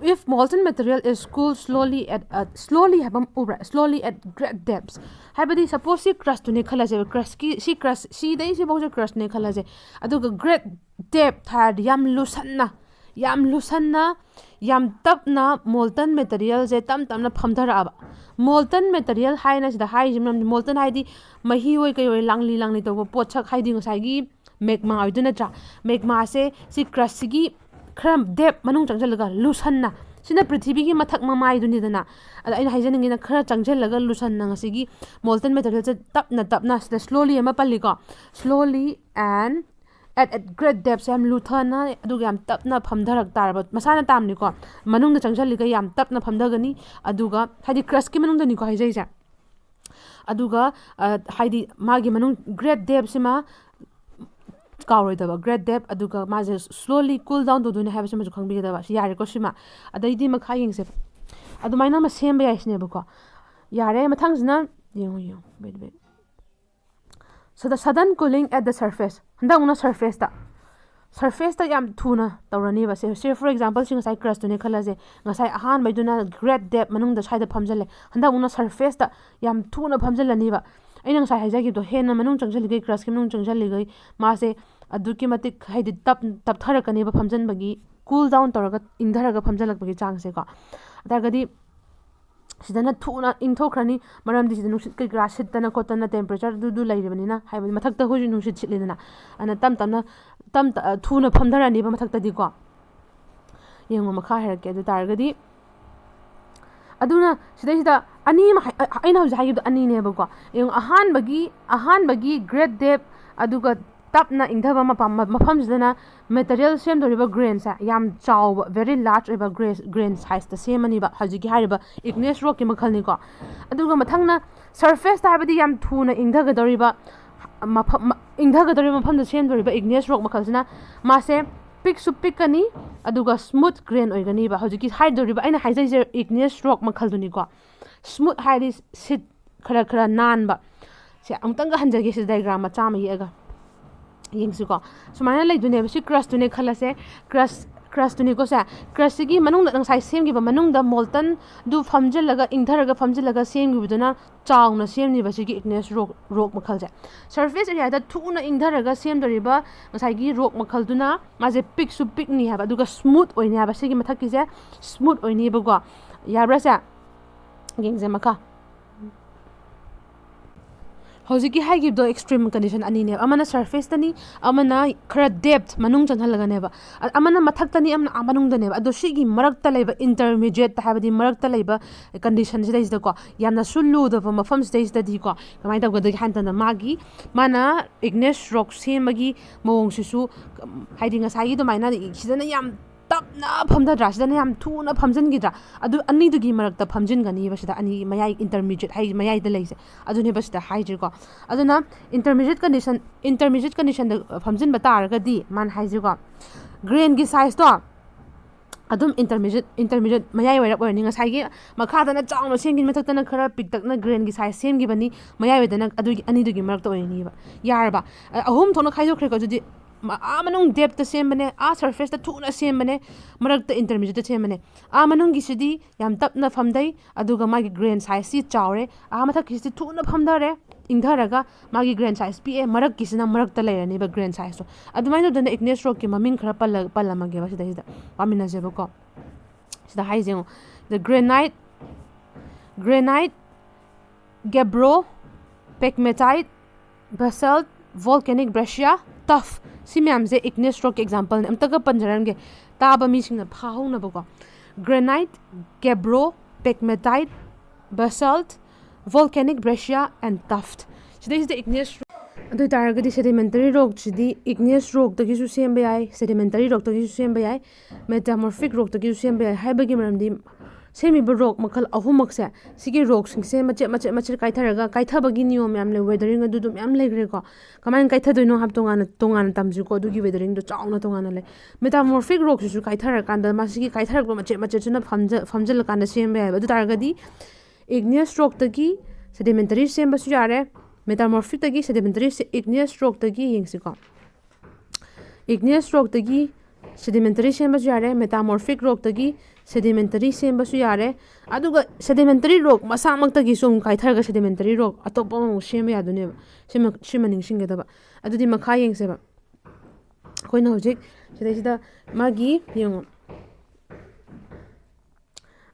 "If molten material is cooled slowly at, slowly" ꯍꯥꯏꯕ ꯑꯃ ꯎꯕ꯭ꯔꯥ? "Slowly at great depths", ꯍꯥꯏꯕꯗꯤ ꯁꯄꯣꯁ ꯁꯤ ꯀ꯭ꯔꯁꯇꯨꯅꯦ ꯈꯜꯂꯁꯦꯕ, ꯀ꯭ꯔꯁꯀꯤ ꯁꯤ ꯀ꯭ꯔꯁ ꯁꯤꯗꯩ ꯁꯤꯐꯥꯎꯁꯦ ꯀ꯭ꯔꯁꯅꯦ ꯈꯜꯂꯁꯦ, ꯑꯗꯨꯒ ꯒ꯭ꯔꯦꯠ ꯗꯦꯞ ꯍꯥꯏꯔꯗꯤ ꯌꯥꯝ ꯂꯨꯁꯟꯅ, ꯌꯥꯝ ꯂꯨꯁꯟꯅ, ꯌꯥꯝ ꯇꯞꯅ ꯃꯣꯜꯇꯟ ꯃꯦꯇꯔꯤꯌꯦꯜꯁꯦ ꯇꯞ ꯇꯞꯅ ꯐꯝꯊꯔꯛꯑꯕ꯫ ꯃꯣꯜꯇꯟ ꯃꯦꯇꯔꯤꯌꯦꯜ ꯍꯥꯏꯅ ꯁꯤꯗ ꯍꯥꯏꯔꯤꯁꯤ ꯃꯔꯝꯗꯤ ꯃꯣꯜꯇꯟ ꯍꯥꯏꯗꯤ ꯃꯍꯤ ꯑꯣꯏ ꯀꯩ ꯑꯣꯏ ꯂꯥꯡꯂꯤ ꯂꯥꯡꯂꯤ ꯇꯧꯕ ꯄꯣꯠꯁꯛ, ꯍꯥꯏꯗꯤ ꯉꯁꯥꯏꯒꯤ ꯃꯦꯒꯃꯥ ꯑꯣꯏꯗꯣꯏ ꯅꯠꯇ꯭ꯔꯥ? ꯃꯦꯒꯃꯥꯁꯦ ꯁꯤ ꯀ꯭ꯔꯁꯁꯤꯒꯤ ꯈꯔ ꯗꯦꯞ ꯃꯅꯨꯡ ꯆꯪꯁꯤꯜꯂꯒ ꯂꯨꯁꯟꯅ, ꯁꯤꯅ ꯄ꯭ꯔꯤꯊꯤꯕꯤꯒꯤ ꯃꯊꯛ ꯃꯃꯥꯏꯗꯨꯅꯤꯗꯅ꯫ ꯑꯗ ꯑꯩꯅ ꯍꯥꯏꯖꯅꯤꯡꯉꯤꯅ ꯈꯔ ꯆꯪꯁꯤꯜꯂꯒ ꯂꯨꯁꯟꯅ ꯉꯁꯤꯒꯤ ꯃꯣꯜꯇꯟ ꯃꯦꯇꯔꯤꯌꯦꯜꯁꯦ ꯇꯞꯅ ꯇꯞꯅ, ꯁꯤꯗ ꯁ꯭ꯂꯣꯂꯤ ꯑꯃ ꯄꯜꯂꯤꯀꯣ, "Slowly and at, at great depths", ꯌꯥꯝ ꯂꯨꯊꯅ ꯑꯗꯨꯒ ꯌꯥꯝ ꯇꯞꯅ ꯐꯝꯊꯔꯛ ꯇꯥꯔꯕ, ꯃꯁꯥꯅ ꯇꯥꯕꯅꯤꯀꯣ, ꯃꯅꯨꯡꯗ ꯆꯪꯁꯤꯜꯂꯤꯒ ꯌꯥꯝ ꯇꯞꯅ ꯐꯝꯊꯒꯅꯤ꯫ ꯑꯗꯨꯒ ꯍꯥꯏꯗꯤ ꯀ꯭ꯔꯁꯀꯤ ꯃꯅꯨꯡꯗꯅꯤꯀꯣ ꯍꯥꯏꯖꯩꯁꯦ꯫ ꯑꯗꯨꯒ ꯑ, ꯍꯥꯏꯗꯤ ꯃꯥꯒꯤ ꯃꯅꯨꯡ ꯒ꯭ꯔꯦꯠ ꯗꯦꯞꯁꯤꯃ ꯀꯥꯎꯔꯣꯏꯗꯕ, ꯒ꯭ꯔꯦꯠ ꯗꯦꯞ, ꯑꯗꯨꯒ ꯃꯥꯁꯦ ꯁ꯭ꯂꯣꯂꯤ ꯀꯨꯜ ꯗꯥꯎꯟ ꯇꯧꯗꯣꯏꯅꯦ ꯍꯥꯏꯕꯁꯤꯃꯁꯨ ꯈꯪꯕꯤꯒꯗꯕ꯫ ꯁꯤ ꯌꯥꯔꯦꯀꯣ ꯁꯤꯃ꯫ ꯑꯗꯩꯗꯤ ꯃꯈꯥ ꯌꯦꯡꯁꯦ꯫ ꯑꯗꯨꯃꯥꯏꯅ ꯑꯃ ꯁꯦꯝꯕ ꯌꯥꯏ ꯁꯤꯅꯦꯕꯀꯣ꯫ ꯌꯥꯔꯦ, ꯃꯊꯪꯁꯤꯅ ꯌꯦꯡꯉꯨ, ꯌꯦꯡꯉꯨ, wait, wait. Sudden, sudden cooling at the surface. ꯍꯟꯗꯛ ꯑꯃꯨꯛꯅ ꯁꯔꯐꯦꯁꯇ, ꯁꯔꯐꯦꯁꯇ ꯌꯥꯝ ꯊꯨꯅ ꯇꯧꯔꯅꯦꯕ꯫ ꯁꯦ, ꯁꯦ, for example, ꯁꯤ ꯉꯁꯥꯏ ꯀ꯭ꯔꯁꯇꯨꯅꯦ ꯈꯜꯂꯁꯦ꯫ ꯉꯁꯥꯏ ꯑꯍꯥꯟꯕꯩꯗꯨꯅ ꯒ꯭ꯔꯦꯠ ꯗꯦꯞ ꯃꯅꯨꯡꯗ ꯁ꯭ꯋꯥꯏꯗ ꯐꯝꯖꯜꯂꯦ꯫ ꯍꯟꯗꯛ ꯑꯃꯨꯛꯅ ꯁꯔꯐꯦꯁꯇ ꯌꯥꯝ ꯊꯨꯅ ꯐꯝꯖꯜꯂꯅꯤꯕ꯫ ꯑꯩꯅ ꯉꯁꯥꯏ ꯍꯥꯏꯖꯈꯤꯕꯗꯣ, ꯍꯦꯟꯅ ꯃꯅꯨꯡ ꯆꯪꯁꯤꯜꯂꯤꯈꯩ, ꯀ꯭ꯔꯁꯀꯤ ꯃꯅꯨꯡ ꯆꯪꯁꯤꯜꯂꯤꯈꯩ ꯃꯥꯁꯦ ꯑꯗꯨꯛꯀꯤ ꯃꯇꯤꯛ, ꯍꯥꯏꯗꯤ, ꯇꯞ-, ꯇꯞꯊꯔꯛꯀꯅꯦꯕ ꯐꯝꯖꯟꯕꯒꯤ, ꯀꯨꯜ ꯗꯥꯎꯟ ꯇꯧꯔꯒ, ꯏꯪꯊꯔꯒ ꯐꯝꯖꯜꯂꯛꯄꯒꯤ ꯆꯥꯡꯁꯦꯀꯣ꯫ ꯑꯗꯨ ꯑꯣꯏꯔꯒꯗꯤ ꯁꯤꯗꯅ ꯊꯨꯅ ꯏꯪꯊꯣꯛꯈ꯭ꯔꯅꯤ, ꯃꯔꯝꯗꯤ ꯁꯤꯗ ꯅꯨꯡꯁꯤꯠ ꯀꯩꯀꯥ ꯁꯤꯠꯇꯅ ꯈꯣꯠꯇꯅ ꯇꯦꯝꯄꯔꯦꯆꯔꯗꯨꯗꯨ ꯂꯩꯔꯤꯕꯅꯤꯅ, ꯍꯥꯏꯕꯗꯤ ꯃꯊꯛꯇ ꯍꯧꯖꯤꯛ ꯅꯨꯡꯁꯤꯠ ꯁꯤꯠꯂꯤꯗꯅ, ꯑꯗꯨꯅ ꯇꯞ ꯇꯞꯅ, ꯇꯞ ꯇ-, ꯊꯨꯅ ꯐꯝꯊꯔꯅꯤꯕ ꯃꯊꯛꯇꯗꯤꯀꯣ꯫ ꯌꯦꯡꯉꯣ, ꯃꯈꯥ ꯍꯥꯏꯔꯛꯀꯦ꯫ ꯑꯗꯨ ꯇꯥꯔꯒꯗꯤ, ꯑꯗꯨꯅ ꯁꯤꯗꯩꯁꯤꯗ ꯑꯅꯤ ꯑꯃ ꯍꯥꯏ-, ꯑ-, ꯑꯩꯅ ꯍꯧꯖꯤꯛ ꯍꯥꯏꯈꯤꯕꯗꯣ ꯑꯅꯤꯅꯦꯕꯀꯣ꯫ ꯌꯦꯡꯉꯣ, ꯑꯍꯥꯟꯕꯒꯤ, ꯑꯍꯥꯟꯕꯒꯤ ꯒ꯭ꯔꯦꯠ ꯗꯦꯞ, ꯑꯗꯨꯒ ꯇꯞꯅ ꯏꯪꯊꯕ ꯃꯄꯥ-, ꯃ-, ꯃꯐꯝꯁꯤꯗꯅ ꯃꯦꯇꯔꯤꯌꯦꯜ ꯁꯦꯝꯗꯧꯔꯤꯕ ꯒ꯭ꯔꯦꯟꯁꯦ ꯌꯥꯝ ꯆꯥꯎꯕ, very large ꯑꯣꯏꯕ ꯒ꯭ꯔꯦ-, ꯒ꯭ꯔꯦꯟ ꯁꯥꯏꯖꯇ ꯁꯦꯝꯃꯅꯤꯕ, ꯍꯧꯖꯤꯛꯀꯤ ꯍꯥꯏꯔꯤꯕ ꯏꯒꯅꯦꯁ ꯔꯣꯛꯀꯤ ꯃꯈꯜꯅꯤꯀꯣ꯫ ꯑꯗꯨꯒ ꯃꯊꯪꯅ ꯁꯔꯐꯦꯁꯇ, ꯍꯥꯏꯕꯗꯤ ꯌꯥꯝ ꯊꯨꯅ ꯏꯪꯊꯒꯗꯧꯔꯤꯕ, ꯃꯐꯝ ꯏꯪꯊꯒꯗꯧꯔꯤꯕ ꯃꯐꯝꯗ ꯁꯦꯝꯗꯧꯔꯤꯕ igneous rock ꯃꯈꯜꯁꯤꯅ ꯃꯥꯁꯦ ꯄꯤꯛꯁꯨ ꯄꯤꯛꯀꯅꯤ, ꯑꯗꯨꯒ smooth grain ꯑꯣꯏꯒꯅꯤꯕ꯫ ꯍꯧꯖꯤꯛꯀꯤ ꯍꯥꯏꯗꯧꯔꯤꯕ ꯑꯩꯅ ꯍꯥꯏꯖꯩꯁꯦ igneous rock ꯃꯈꯜꯗꯨꯅꯤꯀꯣ꯫ Smooth ꯍꯥꯏꯗꯤ ꯁꯤꯠ ꯈꯔ ꯈꯔ ꯅꯥꯟꯕ꯫ ꯁꯦ ꯑꯃꯨꯛꯇꯪꯒ ꯍꯟꯖꯒꯦ, ꯁꯤꯗ diagram ꯃꯆꯥ ꯑꯃ ꯌꯦꯛꯑꯒ ꯌꯦꯡꯁꯤꯀꯣ꯫ ꯁꯨꯃꯥꯏꯅ ꯂꯩꯗꯣꯏꯅꯦꯕ꯫ ꯁꯤ crust ꯇꯨꯅꯦ ꯈꯜꯂꯁꯦ꯫ Crust, crust ꯇꯨꯅꯤꯀꯣ ꯁꯦ꯫ Crust ꯁꯤꯒꯤ ꯃꯅꯨꯡꯗ ꯉꯁꯥꯏ ꯁꯦꯝꯈꯤꯕ ꯃꯅꯨꯡꯗ molten ꯗꯨ ꯐꯝꯖꯤꯜꯂꯒ, ꯏꯪꯊꯔꯒ ꯐꯝꯖꯤꯜꯂꯒ ꯁꯦꯝꯈꯤꯕꯗꯨꯅ ꯆꯥꯎꯅ ꯁꯦꯝꯂꯤꯕ ꯁꯤꯒꯤ igneous rock, rock ꯃꯈꯜꯁꯦ꯫ Surface area ꯗ ꯊꯨꯅ ꯏꯪꯊꯔꯒ ꯁꯦꯝꯗꯧꯔꯤꯕ ꯉꯁꯥꯏꯒꯤ rock ꯃꯈꯜꯗꯨꯅ ꯃꯥꯁꯦ ꯄꯤꯛꯁꯨ ꯄꯤꯛꯅꯤ ꯍꯥꯏꯕ, ꯑꯗꯨꯒ smooth ꯑꯣꯏꯅꯤ ꯍꯥꯏꯕ꯫ ꯁꯤꯒꯤ ꯃꯊꯛꯀꯤꯁꯦ smooth ꯑꯣꯏꯅꯤꯕꯀꯣ꯫ ꯌꯥꯕ꯭ꯔꯥ ꯁꯦ? ꯌꯦꯡꯁꯦ ꯃꯈꯥ꯫ ꯍꯧꯖꯤꯛꯀꯤ ꯍꯥꯏꯈꯤꯕꯗꯣ extreme condition ꯑꯅꯤꯅꯦꯕ꯫ ꯑꯃꯅ surface ꯇꯅꯤ, ꯑꯃꯅ ꯈꯔ depth, ꯃꯅꯨꯡ ꯆꯪꯍꯜꯂꯒꯅꯦꯕ꯫ ꯑ-, ꯑꯃꯅ ꯃꯊꯛꯇꯅꯤ, ꯑꯃꯅ ꯑꯥ ꯃꯅꯨꯡꯗꯅꯦꯕ꯫ ꯑꯗꯣ ꯁꯤꯒꯤ ꯃꯔꯛꯇ ꯂꯩꯕ intermediate ꯍꯥꯏꯕꯗꯤ ꯃꯔꯛꯇ ꯂꯩꯕ condition ꯁꯤꯗꯩꯁꯤꯗꯀꯣ, ꯌꯥꯝꯅꯁꯨ ꯂꯨꯗꯕ ꯃꯐꯝꯁꯤꯗꯩꯁꯤꯗꯗꯤꯀꯣ, ꯀꯃꯥꯏꯅ ꯇꯧꯒꯗꯒꯦ ꯍꯥꯏ ꯃꯇꯝꯗ, ꯃꯥꯒꯤ, ꯃꯥꯅ igneous rock ꯁꯦꯝꯕꯒꯤ ꯃꯑꯣꯡꯁꯤꯁꯨ, ꯎꯝ, ꯍꯥꯏꯗꯤ ꯉꯁꯥꯏꯒꯤ ꯑꯗꯨꯃꯥꯏꯅ ꯁꯤꯗꯅ ꯌꯥꯝ ꯇꯞꯅ ꯐꯝꯊꯗ꯭ꯔꯥ, ꯁꯤꯗꯅ ꯌꯥꯝ ꯊꯨꯅ ꯐꯝꯖꯤꯟꯈꯤꯗ꯭ꯔꯥ, ꯑꯗꯨ ꯑꯅꯤꯗꯨꯒꯤ ꯃꯔꯛꯇ ꯐꯝꯖꯤꯟꯒꯅꯤꯕ꯫ ꯁꯤꯗ ꯑꯅꯤ ꯃꯌꯥꯏ, intermediate ꯍꯥꯏ, ꯃꯌꯥꯏꯗ ꯂꯩꯁꯦ, ꯑꯗꯨꯅꯦꯕ ꯁꯤꯗ ꯍꯥꯏꯁꯦꯀꯣ꯫ ꯑꯗꯨꯅ intermediate condition, intermediate condition ꯗ ꯐꯝꯖꯤꯟꯕ ꯇꯥꯔꯒꯗꯤ ꯃꯥꯅ ꯍꯥꯏꯁꯦꯀꯣ, grain ꯒꯤ size ꯇꯣ ꯑꯗꯨꯝ intermediate, intermediate ꯃꯌꯥꯏ ꯑꯣꯏꯔꯞ ꯑꯣꯏꯔꯅꯤ꯫ ꯉꯁꯥꯏꯒꯤ ꯃꯈꯥꯗꯅ ꯆꯥꯎꯅ ꯁꯦꯝꯈꯤꯕꯅꯤ, ꯃꯊꯛꯇꯅ ꯈꯔ ꯄꯤꯛꯇꯛꯅ grain ꯒꯤ size ꯁꯦꯝꯈꯤꯕꯅꯤ, ꯃꯌꯥꯏ ꯑꯣꯏꯗꯅ ꯑꯗꯨꯒꯤ ꯑꯅꯤꯗꯨꯒꯤ ꯃꯔꯛꯇ ꯑꯣꯏꯔꯅꯤꯕ꯫ ꯌꯥꯔꯕ? ꯑ-, ꯑꯍꯨꯝ ꯊꯣꯛꯅ ꯈꯥꯏꯗꯣꯛꯈ꯭ꯔꯦꯀꯣ꯫ ꯑꯗꯨꯗꯤ ꯃ-, ꯑꯥ ꯃꯅꯨꯡ depth ꯇ ꯁꯦꯝꯕꯅꯦ, ꯑꯥ surface ꯇ ꯊꯨꯅ ꯁꯦꯝꯕꯅꯦ, ꯃꯔꯛꯇ intermediate ꯇ ꯁꯦꯝꯕꯅꯦ꯫ ꯑꯥ ꯃꯅꯨꯡꯒꯤꯁꯤꯗꯤ ꯌꯥꯝ ꯇꯞꯅ ꯐꯝꯗꯩ, ꯑꯗꯨꯒ ꯃꯥꯒꯤ grain size ꯁꯤ ꯆꯥꯎꯔꯦ꯫ ꯑꯥ ꯃꯊꯛꯀꯤꯁꯤꯗꯤ ꯊꯨꯅ ꯐꯝꯊꯔꯦ, ꯏꯪꯊꯔꯒ ꯃꯥꯒꯤ grain size ꯄꯤꯛꯑꯦ, ꯃꯔꯛꯀꯤꯁꯤꯅ ꯃꯔꯛꯇ ꯂꯩꯔꯅꯤꯕ grain size ꯇꯣ꯫ ꯑꯗꯨꯃꯥꯏꯅ ꯇꯧꯗꯅ igneous rock ꯀꯤ ꯃꯃꯤꯡ ꯈꯔ ꯄꯜꯂ-, ꯄꯜꯂꯝꯃꯒꯦꯕ ꯁꯤꯗꯩꯁꯤꯗ, ꯄꯥꯃꯤꯟꯅꯁꯦꯕꯀꯣ꯫ ꯁꯤꯗ ꯍꯥꯏꯁꯦ ꯌꯦꯡꯉꯣ, the granite, granite, gabbro, pegmatite, basalt, volcanic breccia, tuff, ꯁꯤ ꯃꯌꯥꯝꯁꯦ igneous rock ꯀꯤ example ꯅꯦ꯫ ꯑꯝꯇꯒ ꯄꯟꯖꯔꯝꯒꯦ, ꯇꯥꯕ ꯃꯤꯁꯤꯡꯅ ꯐꯥꯍꯧꯅꯕꯀꯣ꯫ Granite, gabbro, pegmatite, basalt, volcanic breccia and tuff꯫ ꯁꯤꯗꯩꯁꯤꯗ igneous rock, ꯑꯗꯨ ꯑꯣꯏ ꯇꯥꯔꯒꯗꯤ sedimentary rock ꯁꯤꯗꯤ igneous rock ꯇꯒꯤꯁꯨ ꯁꯦꯝꯕ ꯌꯥꯏ, sedimentary rock ꯇꯒꯤꯁꯨ ꯁꯦꯝꯕ ꯌꯥꯏ, metamorphic rock ꯇꯒꯤꯁꯨ ꯁꯦꯝꯕ ꯌꯥꯏ꯫ ꯍꯥꯏꯕꯒꯤ ꯃꯔꯝꯗꯤ ꯁꯦꯝꯃꯤꯕ ꯔꯣꯛ ꯃꯈꯜ ꯑꯍꯨꯝꯃꯛꯁꯦ, ꯁꯤꯒꯤ ꯔꯣꯛꯁꯤꯡꯁꯦ ꯃꯆꯦꯠ ꯃꯆꯦꯠ ꯃꯆꯦꯠ ꯀꯥꯏꯊꯔꯒ, ꯀꯥꯏꯊꯕꯒꯤ ꯅꯤꯌꯣꯝ ꯃꯌꯥꯝ ꯂꯩ, ꯋꯦꯗꯔꯤꯡ ꯑꯗꯨꯗꯨ ꯃꯌꯥꯝ ꯂꯩꯈ꯭ꯔꯦꯀꯣ꯫ ꯀꯃꯥꯏꯅ ꯀꯥꯏꯊꯗꯣꯏꯅꯣ ꯍꯥꯏꯕ ꯇꯣꯉꯥꯟꯅ ꯇꯣꯉꯥꯟꯅ ꯇꯝꯁꯤꯀꯣ꯫ ꯑꯗꯨꯒꯤ ꯋꯦꯗꯔꯤꯡꯗꯣ ꯆꯥꯎꯅ ꯇꯣꯉꯥꯟꯅ ꯂꯩ꯫ ꯃꯦꯇꯥꯃꯣꯔꯐꯤꯛ ꯔꯣꯛꯁꯤꯁꯨ ꯀꯥꯏꯊꯔꯀꯥꯟꯗ, ꯃꯁꯤꯒꯤ ꯀꯥꯏꯊꯔꯛꯄ ꯃꯆꯦꯠ ꯃꯆꯦꯠꯁꯤꯅ ꯐꯝꯖ-, ꯐꯝꯖꯤꯜꯂꯀꯥꯟꯗ ꯁꯦꯝꯕ ꯌꯥꯏꯑꯕ꯫ ꯑꯗꯨ ꯇꯥꯔꯒꯗꯤ ꯏꯒꯅꯤꯌꯁ ꯔꯣꯛꯇꯒꯤ ꯁꯦꯗꯤꯃꯦꯟꯇꯔꯤ ꯁꯦꯝꯕꯁꯨ ꯌꯥꯔꯦ, ꯃꯦꯇꯥꯃꯣꯔꯐꯤꯛꯇꯒꯤ ꯁꯦꯗꯤꯃꯦꯟꯇꯔꯤ, ꯏꯒꯅꯤꯌꯁ ꯔꯣꯛꯇꯒꯤ ꯌꯦꯡꯁꯤꯀꯣ꯫ ꯏꯒꯅꯤꯌꯁ ꯔꯣꯛꯇꯒꯤ ꯁꯦꯗꯤꯃꯦꯟꯇꯔꯤ ꯁꯦꯝꯕꯁꯨ ꯌꯥꯔꯦ, ꯃꯦꯇꯥꯃꯣꯔꯐꯤꯛ ꯔꯣꯛꯇꯒꯤ ꯁꯦꯗꯤꯃꯦꯟꯇꯔꯤ ꯁꯦꯝꯕꯁꯨ ꯌꯥꯔꯦ꯫ ꯑꯗꯨꯒ ꯁꯦꯗꯤꯃꯦꯟꯇꯔꯤ ꯔꯣꯛ ꯃꯁꯥꯃꯛꯇꯒꯤꯁꯨ ꯑꯃꯨꯛ ꯀꯥꯏꯊꯔꯒ ꯁꯦꯗꯤꯃꯦꯟꯇꯔꯤ ꯔꯣꯛ ꯑꯇꯣꯞꯄ ꯑꯃꯃꯨꯛ ꯁꯦꯝꯕ ꯌꯥꯗꯣꯏꯅꯦꯕ꯫ ꯁꯤꯃ, ꯁꯤꯃ ꯅꯤꯡꯁꯤꯡꯒꯗꯕ꯫ ꯑꯗꯨꯗꯤ ꯃꯈꯥ ꯌꯦꯡꯁꯦꯕ꯫ ꯑꯩꯈꯣꯏꯅ ꯍꯧꯖꯤꯛ ꯁꯤꯗꯩꯁꯤꯗ ꯃꯥꯒꯤ, ꯌꯦꯡꯉꯣ,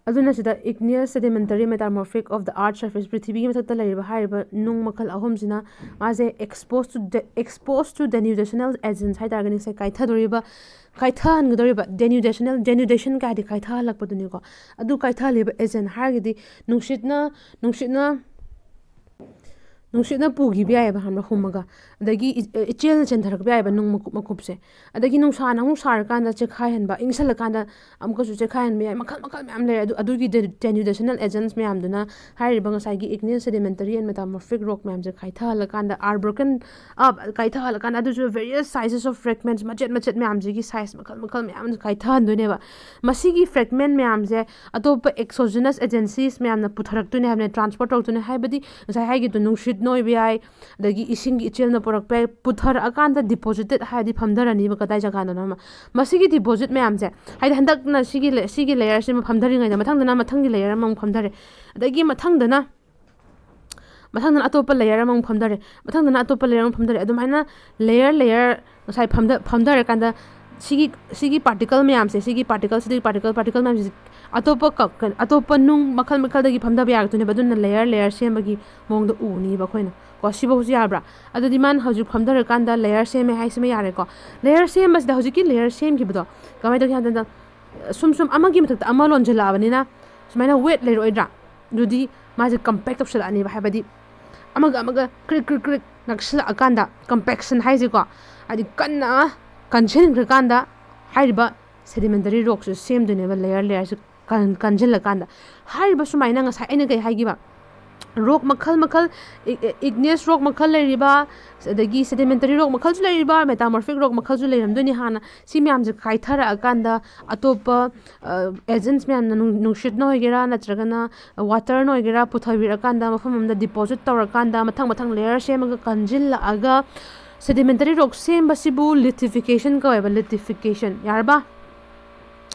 ꯑꯗꯨꯅ ꯁꯤꯗ igneous sedimentary metamorphic of the earth surface, ꯄ꯭ꯔꯤꯊꯤꯕꯤꯒꯤ ꯃꯊꯛꯇ ꯂꯩꯔꯤꯕ ꯍꯥꯏꯔꯤꯕ ꯅꯨꯡ ꯃꯈꯜ ꯑꯍꯨꯝꯁꯤꯅ ꯃꯥꯁꯦ exposed to de-, exposed to denudational agents ꯍꯥꯏ ꯇꯥꯔꯒꯗꯤ ꯉꯁꯥꯏ ꯀꯥꯏꯊꯗꯣꯔꯤꯕ, ꯀꯥꯏꯊꯍꯟꯒꯗꯧꯔꯤꯕ, denudational, denudation ꯀꯥꯏꯗꯤ ꯀꯥꯏꯊꯍꯜꯂꯛꯄꯗꯨꯅꯤꯀꯣ꯫ ꯑꯗꯨ ꯀꯥꯏꯊꯍꯜꯂꯤꯕ agent ꯍꯥꯏꯔꯒꯗꯤ ꯅꯨꯡꯁꯤꯠꯅ, ꯅꯨꯡꯁꯤꯠꯅ ꯅꯨꯡꯁꯤꯠꯅ ꯄꯨꯈꯤꯕ ꯌꯥꯏꯑꯕ, ꯈꯪꯕ꯭ꯔꯥ, ꯍꯨꯝꯃꯒ꯫ ꯑꯗꯒꯤ ꯏ-, ꯏꯆꯦꯜꯅ ꯆꯦꯟꯊꯔꯛꯄ ꯌꯥꯏꯑꯕ, ꯅꯨꯡ ꯃꯀꯨꯞ ꯃꯀꯨꯞꯁꯦ꯫ ꯑꯗꯒꯤ ꯅꯨꯡꯁꯥꯅ ꯑꯃꯨꯛ ꯁꯥꯔꯀꯥꯟꯗ ꯆꯦꯛꯈꯥꯏꯍꯟꯕ, ꯏꯪꯁꯜꯂꯀꯥꯟꯗ ꯑꯃꯨꯛꯀꯁꯨ ꯆꯦꯛꯈꯥꯏꯍꯟꯕ ꯌꯥꯏ꯫ ꯃꯈꯜ ꯃꯈꯜ ꯃꯌꯥꯝ ꯂꯩꯔꯦ꯫ ꯑꯗꯨ, ꯑꯗꯨꯒꯤ de-, denudational agents ꯃꯌꯥꯝꯗꯨꯅ ꯍꯥꯏꯔꯤꯕ ꯉꯁꯥꯏꯒꯤ igneous sedimentary and metamorphic rock ꯃꯌꯥꯝꯁꯦ ꯀꯥꯏꯊꯍꯜꯂꯀꯥꯟꯗ, are broken up, ꯀꯥꯏꯊꯍꯜꯂꯀꯥꯟꯗ, ꯑꯗꯨꯁꯨ various sizes of fragments, ꯃꯆꯦꯠ ꯃꯆꯦꯠ ꯃꯌꯥꯝꯁꯤꯒꯤ size ꯃꯈꯜ ꯃꯈꯜ ꯃꯌꯥꯝ ꯀꯥꯏꯊꯍꯟꯗꯣꯏꯅꯦꯕ꯫ ꯃꯁꯤꯒꯤ fragment ꯃꯌꯥꯝꯁꯦ ꯑꯇꯣꯞꯄ exogenous agencies ꯃꯌꯥꯝꯅ ꯄꯨꯊꯔꯛꯇꯣꯏꯅꯦ ꯍꯥꯏꯕꯅꯦ, transport ꯇꯧꯔꯛꯇꯣꯏꯅꯦ꯫ ꯍꯥꯏꯕꯗꯤ ꯉꯁꯥꯏ ꯍꯥꯏꯈꯤꯕꯗꯣ, ꯅꯨꯡꯁꯤꯠꯅ ꯑꯣꯏꯕ ꯌꯥꯏ, ꯑꯗꯒꯤ ꯏꯁꯤꯡꯒꯤ ꯏꯆꯦꯜꯅ ꯄꯨꯔꯛꯄ ꯌꯥꯏ, ꯄꯨꯊꯔꯛꯑꯀꯥꯟꯗ deposited ꯍꯥꯏꯔꯗꯤ ꯐꯝꯊꯔꯅꯤꯕ ꯀꯗꯥꯏ ꯖꯒꯥꯗꯅꯣ ꯑꯃ꯫ ꯃꯁꯤꯒꯤ deposit ꯃꯌꯥꯝꯁꯦ, ꯍꯥꯏꯗꯤ ꯍꯟꯗꯛꯅ ꯁꯤꯒꯤ ꯂꯦ-, ꯁꯤꯒꯤ layer ꯁꯤꯃ ꯐꯝꯊꯔꯤꯉꯩꯗ ꯃꯊꯪꯗꯅ ꯃꯊꯪꯒꯤ layer ꯑꯃꯃꯨꯛ ꯐꯝꯊꯔꯦ, ꯑꯗꯒꯤ ꯃꯊꯪꯗꯅ, ꯃꯊꯪꯗꯅ ꯑꯇꯣꯞꯄ layer ꯑꯃꯃꯨꯛ ꯐꯝꯊꯔꯦ, ꯃꯊꯪꯗꯅ ꯑꯇꯣꯞꯄ layer ꯑꯃꯨꯛ ꯐꯝꯊꯔꯦ, ꯑꯗꯨꯃꯥꯏꯅ layer layer ꯉꯁꯥꯏ ꯐꯝꯊ-, ꯐꯝꯊꯔꯀꯥꯟꯗ ꯁꯤꯒꯤ, ꯁꯤꯒꯤ particle ꯃꯌꯥꯝꯁꯦ, ꯁꯤꯒꯤ particle, ꯁꯤꯗꯒꯤ particle, particle ꯃꯌꯥꯝꯁꯦ ꯑꯇꯣꯞꯄ ꯀ-, ꯀ-, ꯑꯇꯣꯞꯄ ꯅꯨꯡ ꯃꯈꯜ ꯃꯈꯜꯗꯒꯤ ꯐꯝꯊꯕ ꯌꯥꯔꯛꯇꯣꯏꯅꯦꯕ꯫ ꯑꯗꯨꯅ layer layer ꯁꯦꯝꯕꯒꯤ ꯃꯑꯣꯡꯗ ꯎꯅꯤꯕ ꯑꯩꯈꯣꯏꯅ ꯀꯣ꯫ ꯁꯤꯐꯧꯁꯤ ꯌꯥꯕ꯭ꯔꯥ? ꯑꯗꯨꯗꯤ ꯃꯥꯅ ꯍꯧꯖꯤꯛ ꯐꯝꯊꯔꯀꯥꯟꯗ layer ꯁꯦꯝꯃꯦ ꯍꯥꯏꯁꯤꯃ ꯌꯥꯔꯦꯀꯣ꯫ Layer ꯁꯦꯝꯕꯁꯤꯗ ꯍꯧꯖꯤꯛꯀꯤ layer ꯁꯦꯝꯈꯤꯕꯗꯣ ꯀꯃꯥꯏꯅ ꯇꯧꯒꯦ ꯍꯥꯏꯕꯗ, ꯁꯨꯝ ꯁꯨꯝ ꯑꯃꯒꯤ ꯃꯊꯛꯇ ꯑꯃ ꯂꯣꯟꯁꯤꯜꯂꯛꯑꯕꯅꯤꯅ ꯁꯨꯃꯥꯏꯅ weight ꯂꯩꯔꯛꯑꯣꯏꯗ꯭ꯔꯥ? ꯑꯗꯨꯗꯤ ꯃꯥꯁꯦ compact ꯇꯧꯁꯜꯂꯛꯑꯅꯤꯕ, ꯍꯥꯏꯕꯗꯤ ꯑꯃꯒ ꯑꯃꯒ ꯀ꯭ꯔꯤꯛ ꯀ꯭ꯔꯤꯛ ꯀ꯭ꯔꯤꯛ ꯅꯛꯁꯤꯜꯂꯛꯑꯀꯥꯟꯗ, compaction ꯍꯥꯏꯁꯦꯀꯣ, ꯍꯥꯏꯗꯤ ꯀꯟꯅ ꯀꯟꯁꯤꯟꯈ꯭ꯔꯀꯥꯟꯗ ꯍꯥꯏꯔꯤꯕ sedimentary rockꯁꯦ ꯁꯦꯝꯗꯣꯏꯅꯦꯕ, layer layerꯁꯦ ꯀꯟ- ꯀꯟꯁꯤꯜꯂꯀꯥꯟꯗ꯫ ꯍꯥꯏꯔꯤꯕ ꯁꯨꯃꯥꯏꯅ ꯉꯁꯥꯏ ꯑꯩꯅ ꯀꯩ ꯍꯥꯏꯈꯤꯕ, ꯔꯣꯛ ꯃꯈꯜ ꯃꯈꯜ, ꯏ- ꯏ- igneous ꯔꯣꯛ ꯃꯈꯜ ꯂꯩꯔꯤꯕ, ꯑꯗꯒꯤ sedimentary ꯔꯣꯛ ꯃꯈꯜꯁꯨ ꯂꯩꯔꯤꯕ, metamorphic ꯔꯣꯛ ꯃꯈꯜꯁꯨ ꯂꯩꯔꯝꯗꯣꯏꯅꯤ ꯍꯥꯟꯅ꯫ ꯁꯤ ꯃꯌꯥꯝꯁꯦ ꯀꯥꯏꯊꯔꯛꯑꯀꯥꯟꯗ ꯑꯇꯣꯞꯄ ꯑꯦꯖꯦꯟꯁ ꯃꯌꯥꯝꯅ, ꯅꯨꯡ- ꯅꯨꯡꯁꯤꯠꯅ ꯑꯣꯏꯒꯦꯔꯥ ꯅꯠꯇ꯭ꯔꯒꯅ ꯋꯥꯇꯔꯅ ꯑꯣꯏꯒꯦꯔꯥ, ꯄꯨꯊꯕꯤꯔꯛꯑꯀꯥꯟꯗ ꯃꯐꯝ ꯑꯃꯗ ꯗꯤꯄꯣꯖꯤꯠ ꯇꯧꯔꯀꯥꯟꯗ ꯃꯊꯪ ꯃꯊꯪ ꯂꯦꯌꯔ ꯁꯦꯝꯃꯒ ꯀꯟꯁꯤꯜꯂꯛꯑꯒ sedimentary ꯔꯣꯛ ꯁꯦꯝꯕꯁꯤꯕꯨ lithification ꯀꯧꯋꯦꯕ꯫ Lithification, ꯌꯥꯔꯕ?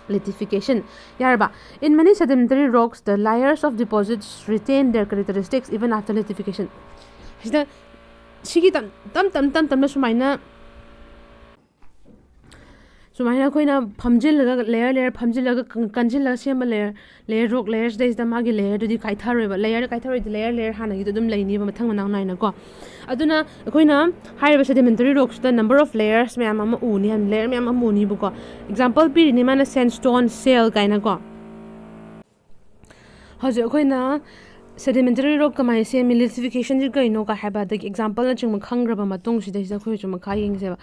Lithification, ꯌꯥꯔꯕ? In many sedimentary rocks, the layers of deposits retain their characteristics even after lithification. ꯁꯤꯗ ꯁꯤꯒꯤ ꯇꯝ ꯇꯝ ꯇꯝ ꯇꯝ ꯇꯝꯅ ꯁꯨꯃꯥꯏꯅ ꯁꯨꯃꯥꯏꯅ ꯑꯩꯈꯣꯏꯅ ꯐꯝꯖꯤꯜꯂꯒ, ꯂꯦꯌꯔ ꯂꯦꯌꯔ ꯐꯝꯖꯤꯜꯂꯒ ꯀꯟ- ꯀꯟꯁꯤꯜꯂꯒ ꯁꯦꯝꯕ ꯂꯦꯌꯔ, ꯂꯦꯌꯔ, ꯔꯣꯛ ꯂꯦꯌꯔꯁꯤꯗꯩꯁꯤꯗ ꯃꯥꯒꯤ ꯂꯦꯌꯔꯗꯨꯗꯤ ꯀꯥꯏꯊꯔꯣꯏꯕ꯫ ꯂꯦꯌꯔ ꯀꯥꯏꯊꯔꯣꯏꯗꯤ ꯂꯦꯌꯔ ꯂꯦꯌꯔ ꯍꯥꯟꯅꯒꯤꯗꯣ ꯑꯗꯨꯝ ꯂꯩꯅꯤꯕ ꯃꯊꯪ ꯃꯅꯥꯎ ꯅꯥꯏꯅꯀꯣ꯫ ꯑꯗꯨꯅ ꯑꯩꯈꯣꯏꯅ ꯍꯥꯏꯔꯤꯕ sedimentary ꯔꯣꯛꯁꯤꯗ number of layers ꯃꯌꯥꯝ ꯑꯃ ꯎꯅꯤ, ꯍꯥꯏ, ꯂꯦꯌꯔ ꯃꯌꯥꯝ ꯑꯃ ꯎꯅꯤꯕꯀꯣ꯫ ꯑꯦꯛꯖꯥꯝꯄꯜ ꯄꯤꯔꯤꯅꯤ ꯃꯥꯅ, sandstone, shale ꯀꯥꯏꯅꯀꯣ꯫ ꯍꯧꯖꯤꯛ ꯑꯩꯈꯣꯏꯅ sedimentary ꯔꯣꯛ ꯀꯃꯥꯏꯅ ꯁꯦꯝꯃꯤ, ꯂꯤꯊꯤꯐꯤꯀꯦꯁꯟꯁꯤ ꯀꯩꯅꯣ ꯀꯥꯏ ꯍꯥꯏꯕ, ꯑꯗꯒꯤ ꯑꯦꯛꯖꯥꯝꯄꯜꯅꯆꯤꯡꯕ ꯈꯪꯈ꯭ꯔꯕ ꯃꯇꯨꯡꯁꯤꯗꯩꯁꯤꯗ ꯑꯩꯈꯣꯏ ꯍꯧꯖꯤꯛ ꯃꯈꯥ ꯌꯦꯡꯁꯦꯕ꯫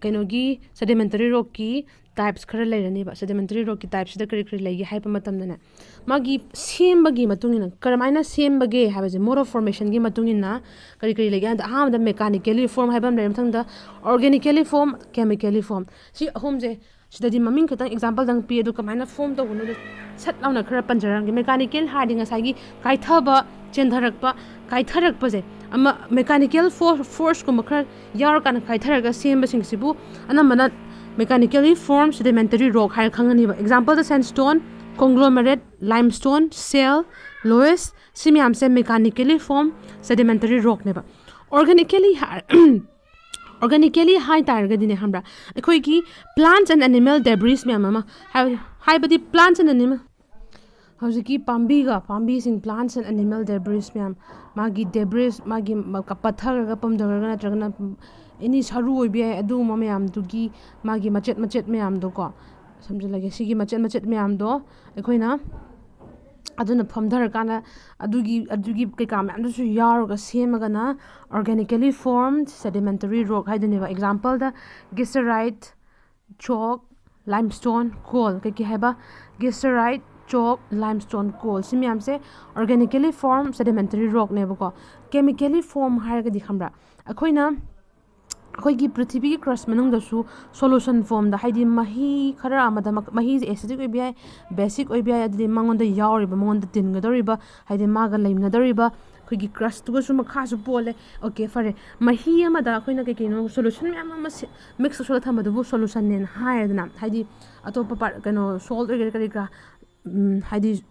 ꯀꯩꯅꯣꯒꯤ sedimentary ꯔꯣꯛꯀꯤ ꯇꯥꯏꯞꯁ ꯈꯔ ꯂꯩꯔꯅꯦꯕ꯫ Sedimentary ꯔꯣꯛꯀꯤ ꯇꯥꯏꯞꯁꯤꯗ ꯀꯔꯤ ꯀꯔꯤ ꯂꯩꯒꯦ ꯍꯥꯏꯕ ꯃꯇꯝꯗꯅꯦ, ꯃꯥꯒꯤ ꯁꯦꯝꯕꯒꯤ ꯃꯇꯨꯡ ꯏꯟꯅ, ꯀꯔꯝꯍꯥꯏꯅ ꯁꯦꯝꯕꯒꯦ ꯍꯥꯏꯕꯁꯦ, mode of formation ꯒꯤ ꯃꯇꯨꯡ ꯏꯟꯅ ꯀꯔꯤ ꯀꯔꯤ ꯂꯩꯒꯦ ꯍꯥꯏꯕꯗ, ꯑꯍꯥꯟꯕꯗ mechanically form ꯍꯥꯏꯕ ꯑꯃ ꯂꯩꯔꯦ, ꯃꯊꯪꯗ organically form, chemically form꯫ ꯁꯤ ꯑꯍꯨꯝꯁꯦ ꯁꯤꯗꯗꯤ ꯃꯃꯤꯡ ꯈꯛꯇꯪ ꯑꯦꯛꯖꯥꯝꯄꯜꯗꯪ ꯄꯤ, ꯑꯗꯨ ꯀꯃꯥꯏꯅ ꯐꯣꯝ ꯇꯧꯕꯅꯣꯗꯣ ꯁꯠ ꯂꯥꯎꯅ ꯈꯔ ꯄꯟꯖꯔꯝꯒꯦ꯫ ꯃꯦꯀꯥꯅꯤꯀꯦꯜ ꯍꯥꯏꯔꯗꯤ ꯉꯁꯥꯏꯒꯤ ꯀꯥꯏꯊꯕ, ꯆꯦꯟꯊꯔꯛꯄ, ꯀꯥꯏꯊꯔꯛꯄꯁꯦ, ꯑꯃ ꯃꯦꯀꯥꯅꯤꯀꯦꯜ ꯐꯣꯔ ꯐꯣꯔꯁꯀꯨꯝꯕ ꯈꯔ ꯌꯥꯎꯔꯀꯥꯟꯗ ꯀꯥꯏꯊꯔꯒ ꯁꯦꯝꯕꯁꯤꯡꯁꯤꯕꯨ ꯑꯅꯝꯕꯅ mechanically form sedimentary rock ꯍꯥꯏꯔ ꯈꯪꯉꯅꯤꯕ꯫ ꯑꯦꯛꯖꯥꯝꯄꯜꯗ sandstone, conglomerate, limestone, shale, loess, ꯁꯤ ꯃꯌꯥꯝꯁꯦ mechanically form sedimentary ꯔꯣꯛꯅꯦꯕ꯫ Organically ꯍꯥꯏ organically ꯍꯥꯏ ꯇꯥꯔꯒꯗꯤꯅꯦ, ꯈꯪꯕ꯭ꯔꯥ, ꯑꯩꯈꯣꯏꯒꯤ plants and animal debris ꯃꯌꯥꯝ ꯑꯃ, ꯍꯥꯏ- ꯍꯥꯏꯕꯗꯤ plants and animal, ꯍꯧꯖꯤꯛꯀꯤ ꯄꯥꯝꯕꯤꯒ, ꯄꯥꯝꯕꯤꯁꯤꯡ, plants and animal debris ꯃꯌꯥꯝ, ꯃꯥꯒꯤ debris, ꯃꯥꯒꯤ ꯃ- ꯄꯠꯊꯈ꯭ꯔꯒ ꯄꯨꯝꯊꯈ꯭ꯔꯒ ꯅꯠꯇ꯭ꯔꯒꯅ any ꯁꯔꯨ ꯑꯣꯏꯕ ꯌꯥꯏ, ꯑꯗꯨꯒꯨꯝꯕ ꯃꯌꯥꯝꯗꯨꯒꯤ ꯃꯥꯒꯤ ꯃꯆꯦꯠ ꯃꯆꯦꯠ ꯃꯌꯥꯝꯗꯣꯀꯣ, ꯁꯝꯖꯤꯜꯂꯒꯦ, ꯁꯤꯒꯤ ꯃꯆꯦꯠ ꯃꯆꯦꯠ ꯃꯌꯥꯝꯗꯣ ꯑꯩꯈꯣꯏꯅ ꯑꯗꯨꯅ ꯐꯝꯊꯔꯀꯥꯟꯗ ꯑꯗꯨꯒꯤ, ꯑꯗꯨꯒꯤ ꯀꯩꯀꯥ ꯃꯌꯥꯝꯗꯨꯁꯨ ꯌꯥꯎꯔꯒ ꯁꯦꯝꯃꯒꯅ organically formed sedimentary rock ꯍꯥꯏꯗꯣꯏꯅꯦꯕ꯫ ꯑꯦꯛꯖꯥꯝꯄꯜꯗ, giessiterite, chalk, limestone, coal, ꯀꯩꯀꯩ ꯍꯥꯏꯕ, giessiterite, chalk, limestone, coal, ꯁꯤ ꯃꯌꯥꯝꯁꯦ organically form sedimentary rockꯅꯦꯕꯀꯣ꯫ Chemically form ꯍꯥꯏꯔꯒꯗꯤ ꯈꯪꯕ꯭ꯔꯥ, ꯑꯩꯈꯣꯏꯅ ꯑꯩꯈꯣꯏꯒꯤ ꯄ꯭ꯔꯤꯊꯤꯕꯤꯒꯤ crust ꯃꯅꯨꯡꯗꯁꯨ solution formꯗ, ꯍꯥꯏꯗꯤ ꯃꯍꯤ ꯈꯔ ꯑꯃꯗ ꯃꯛ- ꯃꯍꯤꯁꯦ acidic ꯑꯣꯏꯕ ꯌꯥꯏ, basic ꯑꯣꯏꯕ ꯌꯥꯏ, ꯑꯗꯨꯗꯤ ꯃꯉꯣꯟꯗ ꯌꯥꯎꯔꯤꯕ, ꯃꯉꯣꯟꯗ ꯇꯤꯟꯒꯗꯧꯔꯤꯕ, ꯍꯥꯏꯗꯤ ꯃꯥꯒ ꯂꯩꯃꯤꯟꯅꯗꯧꯔꯤꯕ ꯑꯩꯈꯣꯏꯒꯤ crustꯇꯨꯒꯁꯨ ꯃꯈꯥꯁꯨ ꯄꯣꯜꯂꯦ꯫ Okay, ꯐꯔꯦ, ꯃꯍꯤ ꯑꯃꯗ ꯑꯩꯈꯣꯏꯅ ꯀꯩ ꯀꯩꯅꯣ solution ꯃꯌꯥꯝ ꯑꯃ mix ꯇꯧꯁꯜꯂꯒ ꯊꯝꯕꯗꯨꯕꯨ solutionꯅꯦꯅ ꯍꯥꯏꯔꯦꯗꯅ, ꯍꯥꯏꯗꯤ ꯑꯇꯣꯞꯄ part, ꯀꯩꯅꯣ, salt ꯑꯣꯏꯒꯦꯔꯥ ꯀꯔꯤ ꯀꯔꯥ, ꯎꯝ, ꯍꯥꯏꯗꯤ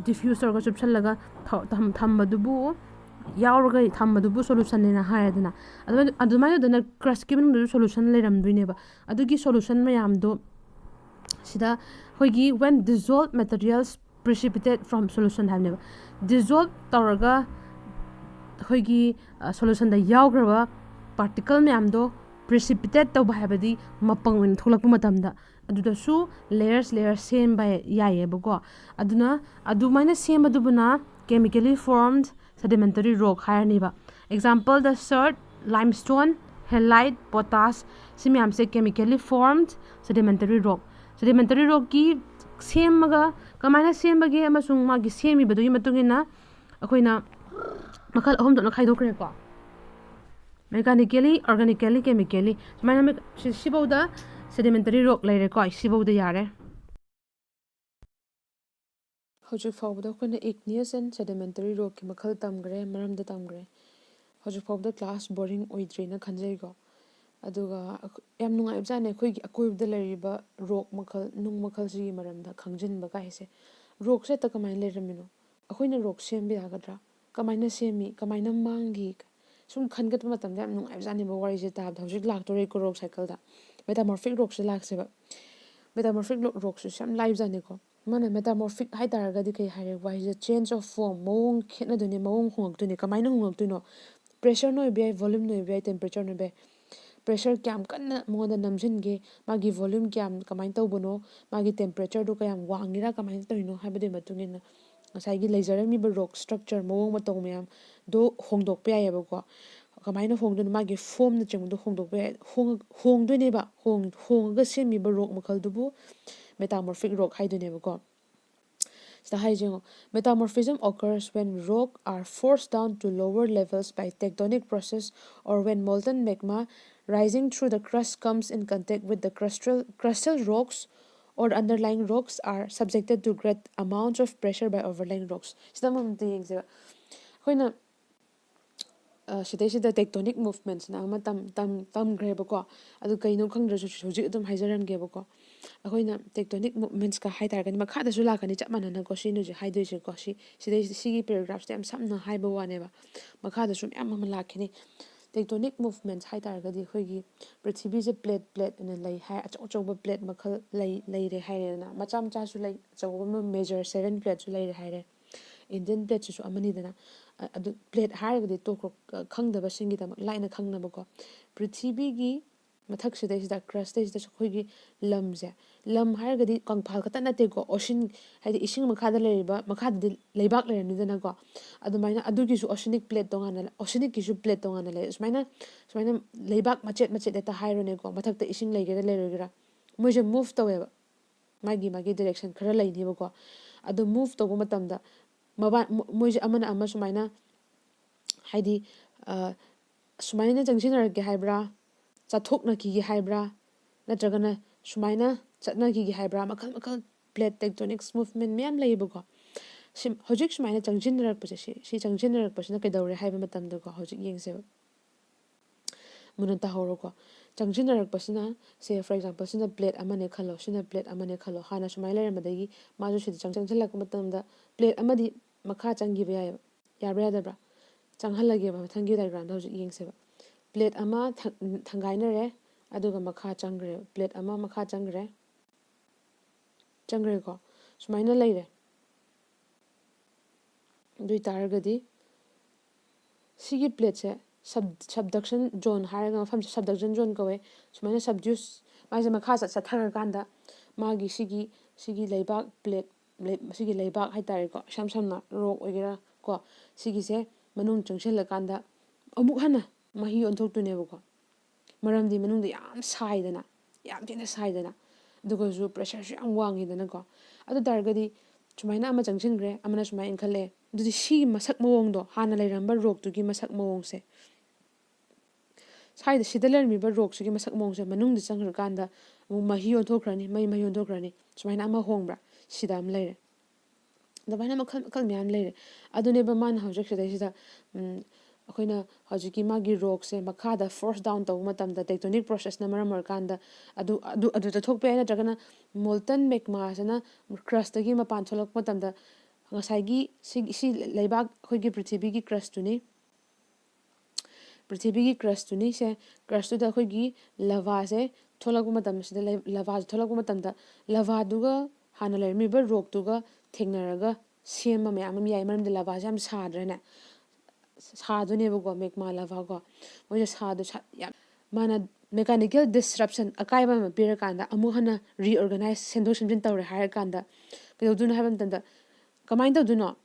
diffuse ꯇꯧꯔꯒ ꯆꯨꯞꯁꯜꯂꯒ ꯊ- ꯊꯝ- ꯊꯝꯕꯗꯨꯕꯨ, ꯌꯥꯎꯔꯒ ꯊꯝꯕꯗꯨꯕꯨ solutionꯅꯦꯅ ꯍꯥꯏꯔꯦꯗꯅ꯫ ꯑꯗꯨꯃꯥꯏꯅ, ꯑꯗꯨꯃꯥꯏꯅ ꯇꯧꯗꯅ crustꯀꯤ ꯃꯅꯨꯡꯗꯁꯨ solution ꯂꯩꯔꯝꯗꯣꯏꯅꯦꯕ꯫ ꯑꯗꯨꯒꯤ solution ꯃꯌꯥꯝꯗꯣ ꯁꯤꯗ ꯑꯩꯈꯣꯏꯒꯤ when dissolved materials precipitate from solution ꯍꯥꯏꯕꯅꯦꯕ꯫ Dissolve ꯇꯧꯔꯒ ꯑꯩꯈꯣꯏꯒꯤ solutionꯗ ꯌꯥꯎꯈ꯭ꯔꯕ particle ꯃꯌꯥꯝꯗꯣ precipitate ꯇꯧꯕ ꯍꯥꯏꯕꯗꯤ ꯃꯄꯪ ꯑꯣꯏꯅ ꯊꯣꯛꯂꯛꯄ ꯃꯇꯝꯗ, ꯑꯗꯨꯗꯁꯨ layers layers ꯁꯦꯝꯕ ꯌꯥꯏꯌꯦꯕꯀꯣ꯫ ꯑꯗꯨꯅ ꯑꯗꯨꯃꯥꯏꯅ ꯁꯦꯝꯕꯗꯨꯕꯨꯅ chemically formed sedimentary rock ꯍꯥꯏꯔꯅꯤꯕ꯫ Example, the silt, limestone, halite, potash, ꯁꯤ ꯃꯌꯥꯝꯁꯦ chemically formed sedimentary rock꯫ Sedimentary rockꯀꯤ ꯁꯦꯝꯃꯒ ꯀꯃꯥꯏꯅ ꯁꯦꯝꯕꯒꯦ ꯑꯃꯁꯨꯡ ꯃꯥꯒꯤ ꯁꯦꯝꯃꯤꯕꯗꯨꯒꯤ ꯃꯇꯨꯡ ꯏꯟꯅ ꯑꯩꯈꯣꯏꯅ ꯃꯈꯜ ꯑꯍꯨꯝ ꯊꯣꯛꯅ ꯈꯥꯏꯗꯣꯛꯈ꯭ꯔꯦꯀꯣ: mechanically, organically, chemically꯫ ꯁꯨꯃꯥꯏꯅ ꯃꯦ- ꯁꯤ- ꯁꯤꯐꯧꯗ sedimentary rock ꯂꯩꯔꯦꯀꯣ, ꯁꯤꯐꯧꯗ ꯌꯥꯔꯦ꯫ ꯍꯧꯖꯤꯛ ꯐꯥꯎꯕꯗ ꯑꯩꯈꯣꯏꯅ igneous and sedimentary rockꯀꯤ ꯃꯈꯜ ꯇꯝꯈ꯭ꯔꯦ, ꯃꯔꯝꯗ ꯇꯝꯈ꯭ꯔꯦ꯫ ꯍꯧꯖꯤꯛ ꯐꯥꯎꯕꯗ class boring ꯑꯣꯏꯗ꯭ꯔꯤꯅ ꯈꯟꯖꯩꯀꯣ꯫ ꯑꯗꯨꯒ ꯑꯩꯈꯣ- ꯌꯥꯝ ꯅꯨꯡꯉꯥꯏꯕꯖꯥꯠꯅꯦ ꯑꯩꯈꯣꯏꯒꯤ ꯑꯀꯣꯏꯕꯗ ꯂꯩꯔꯤꯕ rock ꯃꯈꯜ, ꯅꯨꯡ ꯃꯈꯜꯁꯤꯒꯤ ꯃꯔꯝꯗ ꯈꯪꯖꯤꯟꯕ ꯀꯥꯏꯁꯦ꯫ Rockꯁꯦ ꯍꯦꯛꯇ ꯀꯃꯥꯏꯅ ꯂꯩꯔꯝꯃꯤꯅꯣ? ꯑꯩꯈꯣꯏꯅ rock ꯁꯦꯝꯕ ꯌꯥꯒꯗ꯭ꯔꯥ? ꯀꯃꯥꯏꯅ ꯁꯦꯝꯃꯤ? ꯀꯃꯥꯏꯅ ꯃꯥꯡꯈꯤ? ꯁꯨꯝ ꯈꯟꯒꯠꯄ ꯃꯇꯝꯗ ꯌꯥꯝ ꯅꯨꯡꯉꯥꯏꯕꯖꯥꯠꯅꯦꯕ ꯋꯥꯔꯤꯁꯦ ꯇꯥꯕꯗ꯫ ꯍꯧꯖꯤꯛ ꯂꯥꯛꯇꯣꯔꯦꯀꯣ rock cycleꯗ꯫ Metamorphic rockꯁꯦ ꯂꯥꯛꯁꯦꯕ꯫ Metamorphic ro- rockꯁꯤꯁꯨ ꯌꯥꯝ ꯂꯥꯏꯕꯖꯥꯠꯅꯤꯀꯣ꯫ ꯃꯥꯅ metamorphic ꯍꯥꯏ ꯇꯥꯔꯒꯗꯤ ꯀꯩ ꯍꯥꯏꯔꯦ? ꯋꯥꯍꯩꯁꯦ change of form, ꯃꯑꯣꯡ ꯈꯦꯠꯅꯗꯣꯏꯅꯦ, ꯃꯑꯣꯡ ꯍꯣꯡꯉꯛꯇꯣꯏꯅꯦ꯫ ꯀꯃꯥꯏꯅ ꯍꯣꯡꯉꯛꯇꯣꯏꯅꯣ? Pressureꯅ ꯑꯣꯏꯕ ꯌꯥꯏ, volumeꯅ ꯑꯣꯏꯕ ꯌꯥꯏ, temperatureꯅ ꯑꯣꯏꯕ ꯌꯥꯏ꯫ Pressure ꯀꯌꯥꯝ ꯀꯟꯅ ꯃꯉꯣꯟꯗ ꯅꯝꯁꯤꯟꯒꯦ, ꯃꯥꯒꯤ volume ꯀꯌꯥꯝ, ꯀꯃꯥꯏꯅ ꯇꯧꯕꯅꯣ, ꯃꯥꯒꯤ temperatureꯗꯣ ꯀꯌꯥꯝ ꯋꯥꯡꯉꯤꯔꯥ ꯀꯃꯥꯏꯅ ꯇꯧꯔꯤꯅꯣ ꯍꯥꯏꯕꯗꯨꯒꯤ ꯃꯇꯨꯡ ꯏꯟꯅ ꯉꯁꯥꯏꯒꯤ ꯂꯩꯖꯔꯝꯃꯤꯕ rock structure, ꯃꯑꯣꯡ ꯃꯇꯧ ꯃꯌꯥꯝꯗꯣ ꯍꯣꯡꯗꯣꯛꯄ ꯌꯥꯏꯌꯦꯕꯀꯣ꯫ ꯀꯃꯥꯏꯅ ꯍꯣꯡꯗꯣꯏꯅꯣ? ꯃꯥꯒꯤ formꯅꯆꯤꯡꯕꯗꯣ ꯍꯣꯡꯗꯣꯛꯄ ꯌꯥꯏ, ꯍꯣꯡ- ꯍꯣꯡꯗꯣꯏꯅꯦꯕ꯫ ꯍꯣꯡ- ꯍꯣꯡꯉꯒ ꯁꯦꯝꯃꯤꯕ rock ꯃꯈꯜꯗꯨꯕꯨ metamorphic rock ꯍꯥꯏꯗꯣꯏꯅꯦꯕꯀꯣ꯫ ꯁꯤꯗ ꯍꯥꯏꯁꯦ ꯌꯦꯡꯉꯣ, metamorphism occurs when rock are forced down to lower levels by tectonic process or when molten magma rising through the crust comes in contact with the crustal, crustal rocks or the underlying rocks are subjected to great amounts of pressure by overlying rocks. ꯁꯤꯗ ꯑꯃꯃꯝꯇ ꯌꯦꯡꯁꯦꯕ꯫ ꯑꯩꯈꯣꯏꯅ ꯁꯤꯗꯩꯁꯤꯗ tectonic movements ꯅ ꯑꯃ ꯇꯝꯈ꯭ꯔꯦꯕꯀꯣ꯫ ꯑꯗꯨ ꯀꯩꯅꯣ ꯈꯪꯗ꯭ꯔꯁꯨ ꯍꯧꯖꯤꯛ ꯑꯗꯨꯝ ꯍꯥꯏꯖꯔꯝꯒꯦꯕꯀꯣ꯫ ꯑꯩꯈꯣꯏꯅ tectonic movements ꯀ ꯍꯥꯏ ꯇꯥꯔꯒꯗꯤ ꯃꯈꯥꯗꯁꯨ ꯂꯥꯛꯀꯅꯤ, ꯆꯞ ꯃꯥꯟꯅꯅꯀꯣ, ꯁꯤꯅ ꯍꯧꯖꯤꯛ ꯍꯥꯏꯗꯣꯏꯁꯦꯀꯣ꯫ ꯁꯤ ꯁꯤꯗꯩ ꯁꯤꯒꯤ paragraph ꯁꯦ ꯌꯥꯝ ꯁꯝꯅ ꯍꯥꯏꯕ ꯋꯥꯅꯦꯕ꯫ ꯃꯈꯥꯗꯁꯨ ꯃꯌꯥꯝ ꯑꯃ ꯂꯥꯛꯈꯤꯅꯤ꯫ Tectonic movements ꯍꯥꯏ ꯇꯥꯔꯒꯗꯤ ꯑꯩꯈꯣꯏꯒꯤ ꯄ꯭ꯔꯤꯊꯤꯕꯤꯁꯦ plate plate ꯑꯅ ꯂꯩ ꯍꯥꯏ꯫ ꯑꯆꯧ ꯑꯆꯧꯕ plate ꯃꯈꯜ ꯂꯩ ꯂꯩꯔꯦ ꯍꯥꯏꯔꯦꯗꯅ꯫ ꯃꯆꯥ ꯃꯆꯥꯁꯨ ꯂꯩ, ꯑꯆꯧꯕ ꯑꯃ major seven plate ꯁꯨ ꯂꯩꯔꯦ ꯍꯥꯏꯔꯦ꯫ Indian plate ꯁꯤꯁꯨ ꯑꯃꯅꯤꯗꯅ꯫ ꯑꯗꯨ plate ꯍꯥꯏꯔꯒꯗꯤ ꯇꯣꯛꯈ꯭ꯔꯣ, ꯈꯪꯗꯕꯁꯤꯡꯒꯤꯗꯃꯛ ꯂꯥꯏꯅ ꯈꯪꯅꯕꯀꯣ꯫ ꯄ꯭ꯔꯤꯊꯤꯕꯤꯒꯤ ꯃꯊꯛꯁꯤꯗꯩꯁꯤꯗ, crust ꯁꯤꯗꯁꯨ ꯑꯩꯈꯣꯏꯒꯤ ꯂꯝꯁꯦ, ꯂꯝ ꯍꯥꯏꯔꯒꯗꯤ ꯀꯪꯐꯥꯜ ꯈꯛꯇ ꯅꯠꯇꯦꯀꯣ, ocean, ꯍꯥꯏꯗꯤ ꯏꯁꯤꯡ ꯃꯈꯥꯗ ꯂꯩꯔꯤꯕ, ꯃꯈꯥꯗꯗꯤ ꯂꯩꯕꯥꯛ ꯂꯩꯔꯅꯤꯗꯅꯀꯣ꯫ ꯑꯗꯨꯃꯥꯏꯅ ꯑꯗꯨꯒꯤꯁꯨ oceanic plate ꯇꯣꯉꯥꯟꯅ, oceanic ꯀꯤꯁꯨ plate ꯇꯣꯉꯥꯟꯅ ꯂꯩ꯫ ꯁꯨꯃꯥꯏꯅ, ꯁꯨꯃꯥꯏꯅ ꯂꯩꯕꯥꯛ ꯃꯆꯦꯠ ꯃꯆꯦꯠ ꯍꯦꯛꯇ ꯍꯥꯏꯔꯣꯅꯦꯀꯣ, ꯃꯊꯛꯇ ꯏꯁꯤꯡ ꯂꯩꯒꯦꯔꯥ ꯂꯩꯔꯣꯏꯒꯦꯔꯥ, ꯃꯣꯏꯁꯦ move ꯇꯧꯋꯦꯕ꯫ ꯃꯥꯒꯤ, ꯃꯥꯒꯤ direction ꯈꯔ ꯂꯩꯅꯦꯕꯀꯣ꯫ ꯑꯗꯨ move ꯇꯧꯕ ꯃꯇꯝꯗ ꯃꯕꯥ-, ꯃꯣ-, ꯃꯣꯏꯁꯦ ꯑꯃꯅ ꯑꯃ ꯁꯨꯃꯥꯏꯅ, ꯍꯥꯏꯗꯤ, ꯁꯨꯃꯥꯏꯅ ꯆꯪꯁꯤꯟꯅꯔꯛꯀꯦ ꯍꯥꯏꯕ꯭ꯔꯥ, ꯆꯠꯊꯣꯛꯅꯈꯤꯒꯦ ꯍꯥꯏꯕ꯭ꯔꯥ, ꯅꯠꯇ꯭ꯔꯒꯅ ꯁꯨꯃꯥꯏꯅ ꯆꯠꯅꯈꯤꯒꯦ ꯍꯥꯏꯕ꯭ꯔꯥ, ꯃꯈꯜ ꯃꯈꯜ plate tectonics movement ꯃꯌꯥꯝ ꯂꯩꯌꯦꯕꯀꯣ꯫ ꯁꯤ, ꯍꯧꯖꯤꯛ ꯁꯨꯃꯥꯏꯅ ꯆꯪꯁꯤꯟꯅꯔꯛꯄꯁꯦ, ꯁꯤ, ꯁꯤ ꯆꯪꯁꯤꯟꯅꯔꯛꯄꯁꯤꯅ ꯀꯩꯗꯧꯔꯦ ꯍꯥꯏꯕ ꯃꯇꯝꯗꯀꯣ, ꯍꯧꯖꯤꯛ ꯌꯦꯡꯁꯦꯕ꯫ ꯃꯨꯟꯅ ꯇꯥꯍꯧꯔꯣꯀꯣ꯫ ꯆꯪꯁꯤꯟꯅꯔꯛꯄꯁꯤꯅ, ꯁꯦ, for example, ꯁꯤꯅ plate ꯑꯃꯅꯦ ꯈꯜꯂꯣ, ꯁꯤꯅ plate ꯑꯃꯅꯦ ꯈꯜꯂꯣ꯫ ꯍꯥꯟꯅ ꯁꯨꯃꯥꯏꯅ ꯂꯩꯔꯝꯕꯗꯒꯤ ꯃꯥꯁꯨ ꯁꯤꯗ ꯆꯪ-, ꯆꯪꯁꯤꯜꯂꯛꯄ ꯃꯇꯝꯗ plate ꯑꯃꯗꯤ ꯃꯈꯥ ꯆꯪꯈꯤꯕ ꯌꯥꯏꯑꯕ꯫ ꯌꯥꯕ꯭ꯔꯥ ꯌꯥꯗꯕ꯭ꯔꯥ? ꯆꯪꯍꯜꯂꯒꯦꯕ, ꯃꯊꯪꯒꯤ diagram ꯗ ꯍꯧꯖꯤꯛ ꯌꯦꯡꯁꯦꯕ꯫ Plate ꯑꯃ ꯊ-, ꯊꯪꯒꯥꯏꯅꯔꯦ, ꯑꯗꯨꯒ ꯃꯈꯥ ꯆꯪꯈ꯭ꯔꯦ꯫ Plate ꯑꯃ ꯃꯈꯥ ꯆꯪꯈ꯭ꯔꯦ꯫ ꯆꯪꯈ꯭ꯔꯦꯀꯣ? ꯁꯨꯃꯥꯏꯅ ꯂꯩꯔꯦ꯫ ꯑꯗꯨ ꯑꯣꯏ ꯇꯥꯔꯒꯗꯤ ꯁꯤꯒꯤ plate ꯁꯦ sub-, subduction zone ꯍꯥꯏꯔꯒ ꯃꯐꯝꯁꯦ subduction zone ꯀꯧꯋꯦ꯫ ꯁꯨꯃꯥꯏꯅ subduce, ꯃꯥꯁꯦ ꯃꯈꯥ ꯆꯠ-, ꯆꯠꯊꯔꯀꯥꯟꯗ ꯃꯥꯒꯤ ꯁꯤꯒꯤ, ꯁꯤꯒꯤ ꯂꯩꯕꯥꯛ plate, ꯂꯩ-, ꯁꯤꯒꯤ ꯂꯩꯕꯥꯛ ꯍꯥꯏ ꯇꯥꯔꯦꯀꯣ, ꯏꯁꯝ ꯁꯝꯅ rock ꯑꯣꯏꯒꯦꯔꯥ ꯀꯣ, ꯁꯤꯒꯤꯁꯦ ꯃꯅꯨꯡ ꯆꯪꯁꯤꯜꯂꯀꯥꯟꯗ ꯑꯃꯨꯛ ꯍꯟꯅ ꯃꯍꯤ ꯑꯣꯟꯊꯣꯛꯇꯣꯏꯅꯦꯕꯀꯣ꯫ ꯃꯔꯝꯗꯤ ꯃꯅꯨꯡꯗ ꯌꯥꯝ ꯁꯥꯏꯗꯅ, ꯌꯥꯝ ꯊꯤꯅ ꯁꯥꯏꯗꯅ, ꯑꯗꯨꯒꯁꯨ pressure ꯁꯨ ꯌꯥꯝ ꯋꯥꯡꯉꯤꯗꯅꯀꯣ꯫ ꯑꯗꯨ ꯇꯥꯔꯒꯗꯤ ꯁꯨꯃꯥꯏꯅ ꯑꯃ ꯆꯪꯁꯤꯟꯈ꯭ꯔꯦ, ꯑꯃꯅ ꯁꯨꯃꯥꯏꯅ ꯏꯟꯈꯠꯂꯛꯑꯦ꯫ ꯑꯗꯨꯗꯤ ꯁꯤꯒꯤ ꯃꯁꯛ ꯃꯑꯣꯡꯗꯣ, ꯍꯥꯟꯅ ꯂꯩꯔꯝꯕ ꯔꯣꯛꯇꯨꯒꯤ ꯃꯁꯛ ꯃꯑꯣꯡꯁꯦ, ꯁ꯭ꯋꯥꯏꯗ ꯁꯤꯗ ꯂꯩꯔꯝꯃꯤꯕ ꯔꯣꯛꯁꯤꯒꯤ ꯃꯁꯛ ꯃꯑꯣꯡꯁꯦ ꯃꯅꯨꯡꯗ ꯆꯪꯈ꯭ꯔꯀꯥꯟꯗ ꯑꯃꯨꯛ ꯃꯍꯤ ꯑꯣꯟꯊꯣꯛꯈ꯭ꯔꯅꯤ, ꯃꯩ ꯃꯍꯤ ꯑꯣꯟꯊꯣꯛꯈ꯭ꯔꯅꯤ꯫ ꯁꯨꯃꯥꯏꯅ ꯑꯃ ꯍꯣꯡꯕ꯭ꯔꯥ? ꯁꯤꯗ ꯑꯃ ꯂꯩꯔꯦ꯫ ꯑꯗꯨꯃꯥꯏꯅ ꯃꯈꯜ ꯃꯈꯜ ꯃꯌꯥꯝ ꯂꯩꯔꯦ꯫ ꯑꯗꯨꯅꯦꯕ ꯃꯥꯅ ꯍꯧꯖꯤꯛ ꯁꯤꯗꯩꯁꯤꯗ, ꯎꯝ, ꯑꯩꯈꯣꯏꯅ ꯍꯧꯖꯤꯛꯀꯤ ꯃꯥꯒꯤ ꯔꯣꯛꯁꯦ ꯃꯈꯥꯗ ꯐꯣꯔꯁ ꯗꯥꯎꯟ ꯇꯧꯕ ꯃꯇꯝꯗ, ꯇꯦꯛꯇꯣꯅꯤꯛ ꯄ꯭ꯔꯣꯁꯦꯁꯅ ꯃꯔꯝ ꯑꯣꯏꯔꯀꯥꯟꯗ ꯑꯗꯨ, ꯑꯗꯨ, ꯑꯗꯨꯗ ꯊꯣꯛꯄ ꯌꯥꯏ, ꯅꯠꯇ꯭ꯔꯒꯅ ꯃꯣꯜꯇꯟ ꯃꯦꯒꯃꯥꯁꯤꯅ ꯀ꯭ꯔꯁꯇꯒꯤ ꯃꯄꯥꯟ ꯊꯣꯛꯂꯛꯄ ꯃꯇꯝꯗ ꯉꯁꯥꯏꯒꯤ ꯁꯤ, ꯁꯤ ꯂꯩꯕꯥꯛ, ꯑꯩꯈꯣꯏꯒꯤ ꯄ꯭ꯔꯤꯊꯤꯕꯤꯒꯤ ꯀ꯭ꯔꯁꯇꯨꯅꯤ꯫ ꯄ꯭ꯔꯤꯊꯤꯕꯤꯒꯤ ꯀ꯭ꯔꯁꯇꯨꯅꯤ ꯁꯦ꯫ ꯀ꯭ꯔꯁꯇꯨꯗ ꯑꯩꯈꯣꯏꯒꯤ ꯂꯚꯥꯁꯦ ꯊꯣꯛꯂꯛꯄ ꯃꯇꯝꯁꯤꯗ, ꯂꯩ-, ꯂꯚꯥꯁꯦ ꯊꯣꯛꯂꯛꯄ ꯃꯇꯝꯗ ꯂꯚꯥꯗꯨꯒ ꯍꯥꯟꯅ ꯂꯩꯔꯝꯃꯤꯕ ꯔꯣꯛꯇꯨꯒ ꯊꯦꯡꯅꯔꯒ ꯁꯦꯝꯕ ꯃꯌꯥꯝ ꯑꯃ ꯌꯥꯏ, ꯃꯔꯝꯗꯤ ꯂꯚꯥꯁꯦ ꯌꯥꯝ ꯁꯥꯗ꯭ꯔꯅꯦ? ꯁꯥꯗꯣꯏꯅꯦꯕꯀꯣ, ꯃꯦꯒꯃꯥ ꯂꯚꯥꯀꯣ꯫ ꯃꯣꯏꯁꯦ ꯁꯥꯗꯣ-, ꯁꯥ-, ꯌꯥꯝ, ꯃꯥꯅ ꯃꯦꯀꯥꯅꯤꯀꯦꯜ ꯗꯤꯁꯔꯞꯁꯟ, ꯑꯀꯥꯏꯕ ꯑꯃ ꯄꯤꯔꯀꯥꯟꯗ ꯑꯃꯨꯛ ꯍꯟꯅ ꯔꯤꯑꯣꯔꯒꯅꯥꯏꯁ, ꯁꯦꯝꯗꯣꯛ ꯁꯦꯝꯖꯤꯟ ꯇꯧꯔꯦ ꯍꯥꯏꯔꯀꯥꯟꯗ ꯀꯩꯗꯧꯗꯣꯏꯅꯣ ꯍꯥꯏꯕ ꯃꯇꯝꯗ, ꯀꯃꯥꯏꯅ ꯇꯧꯗꯣꯏꯅꯣ?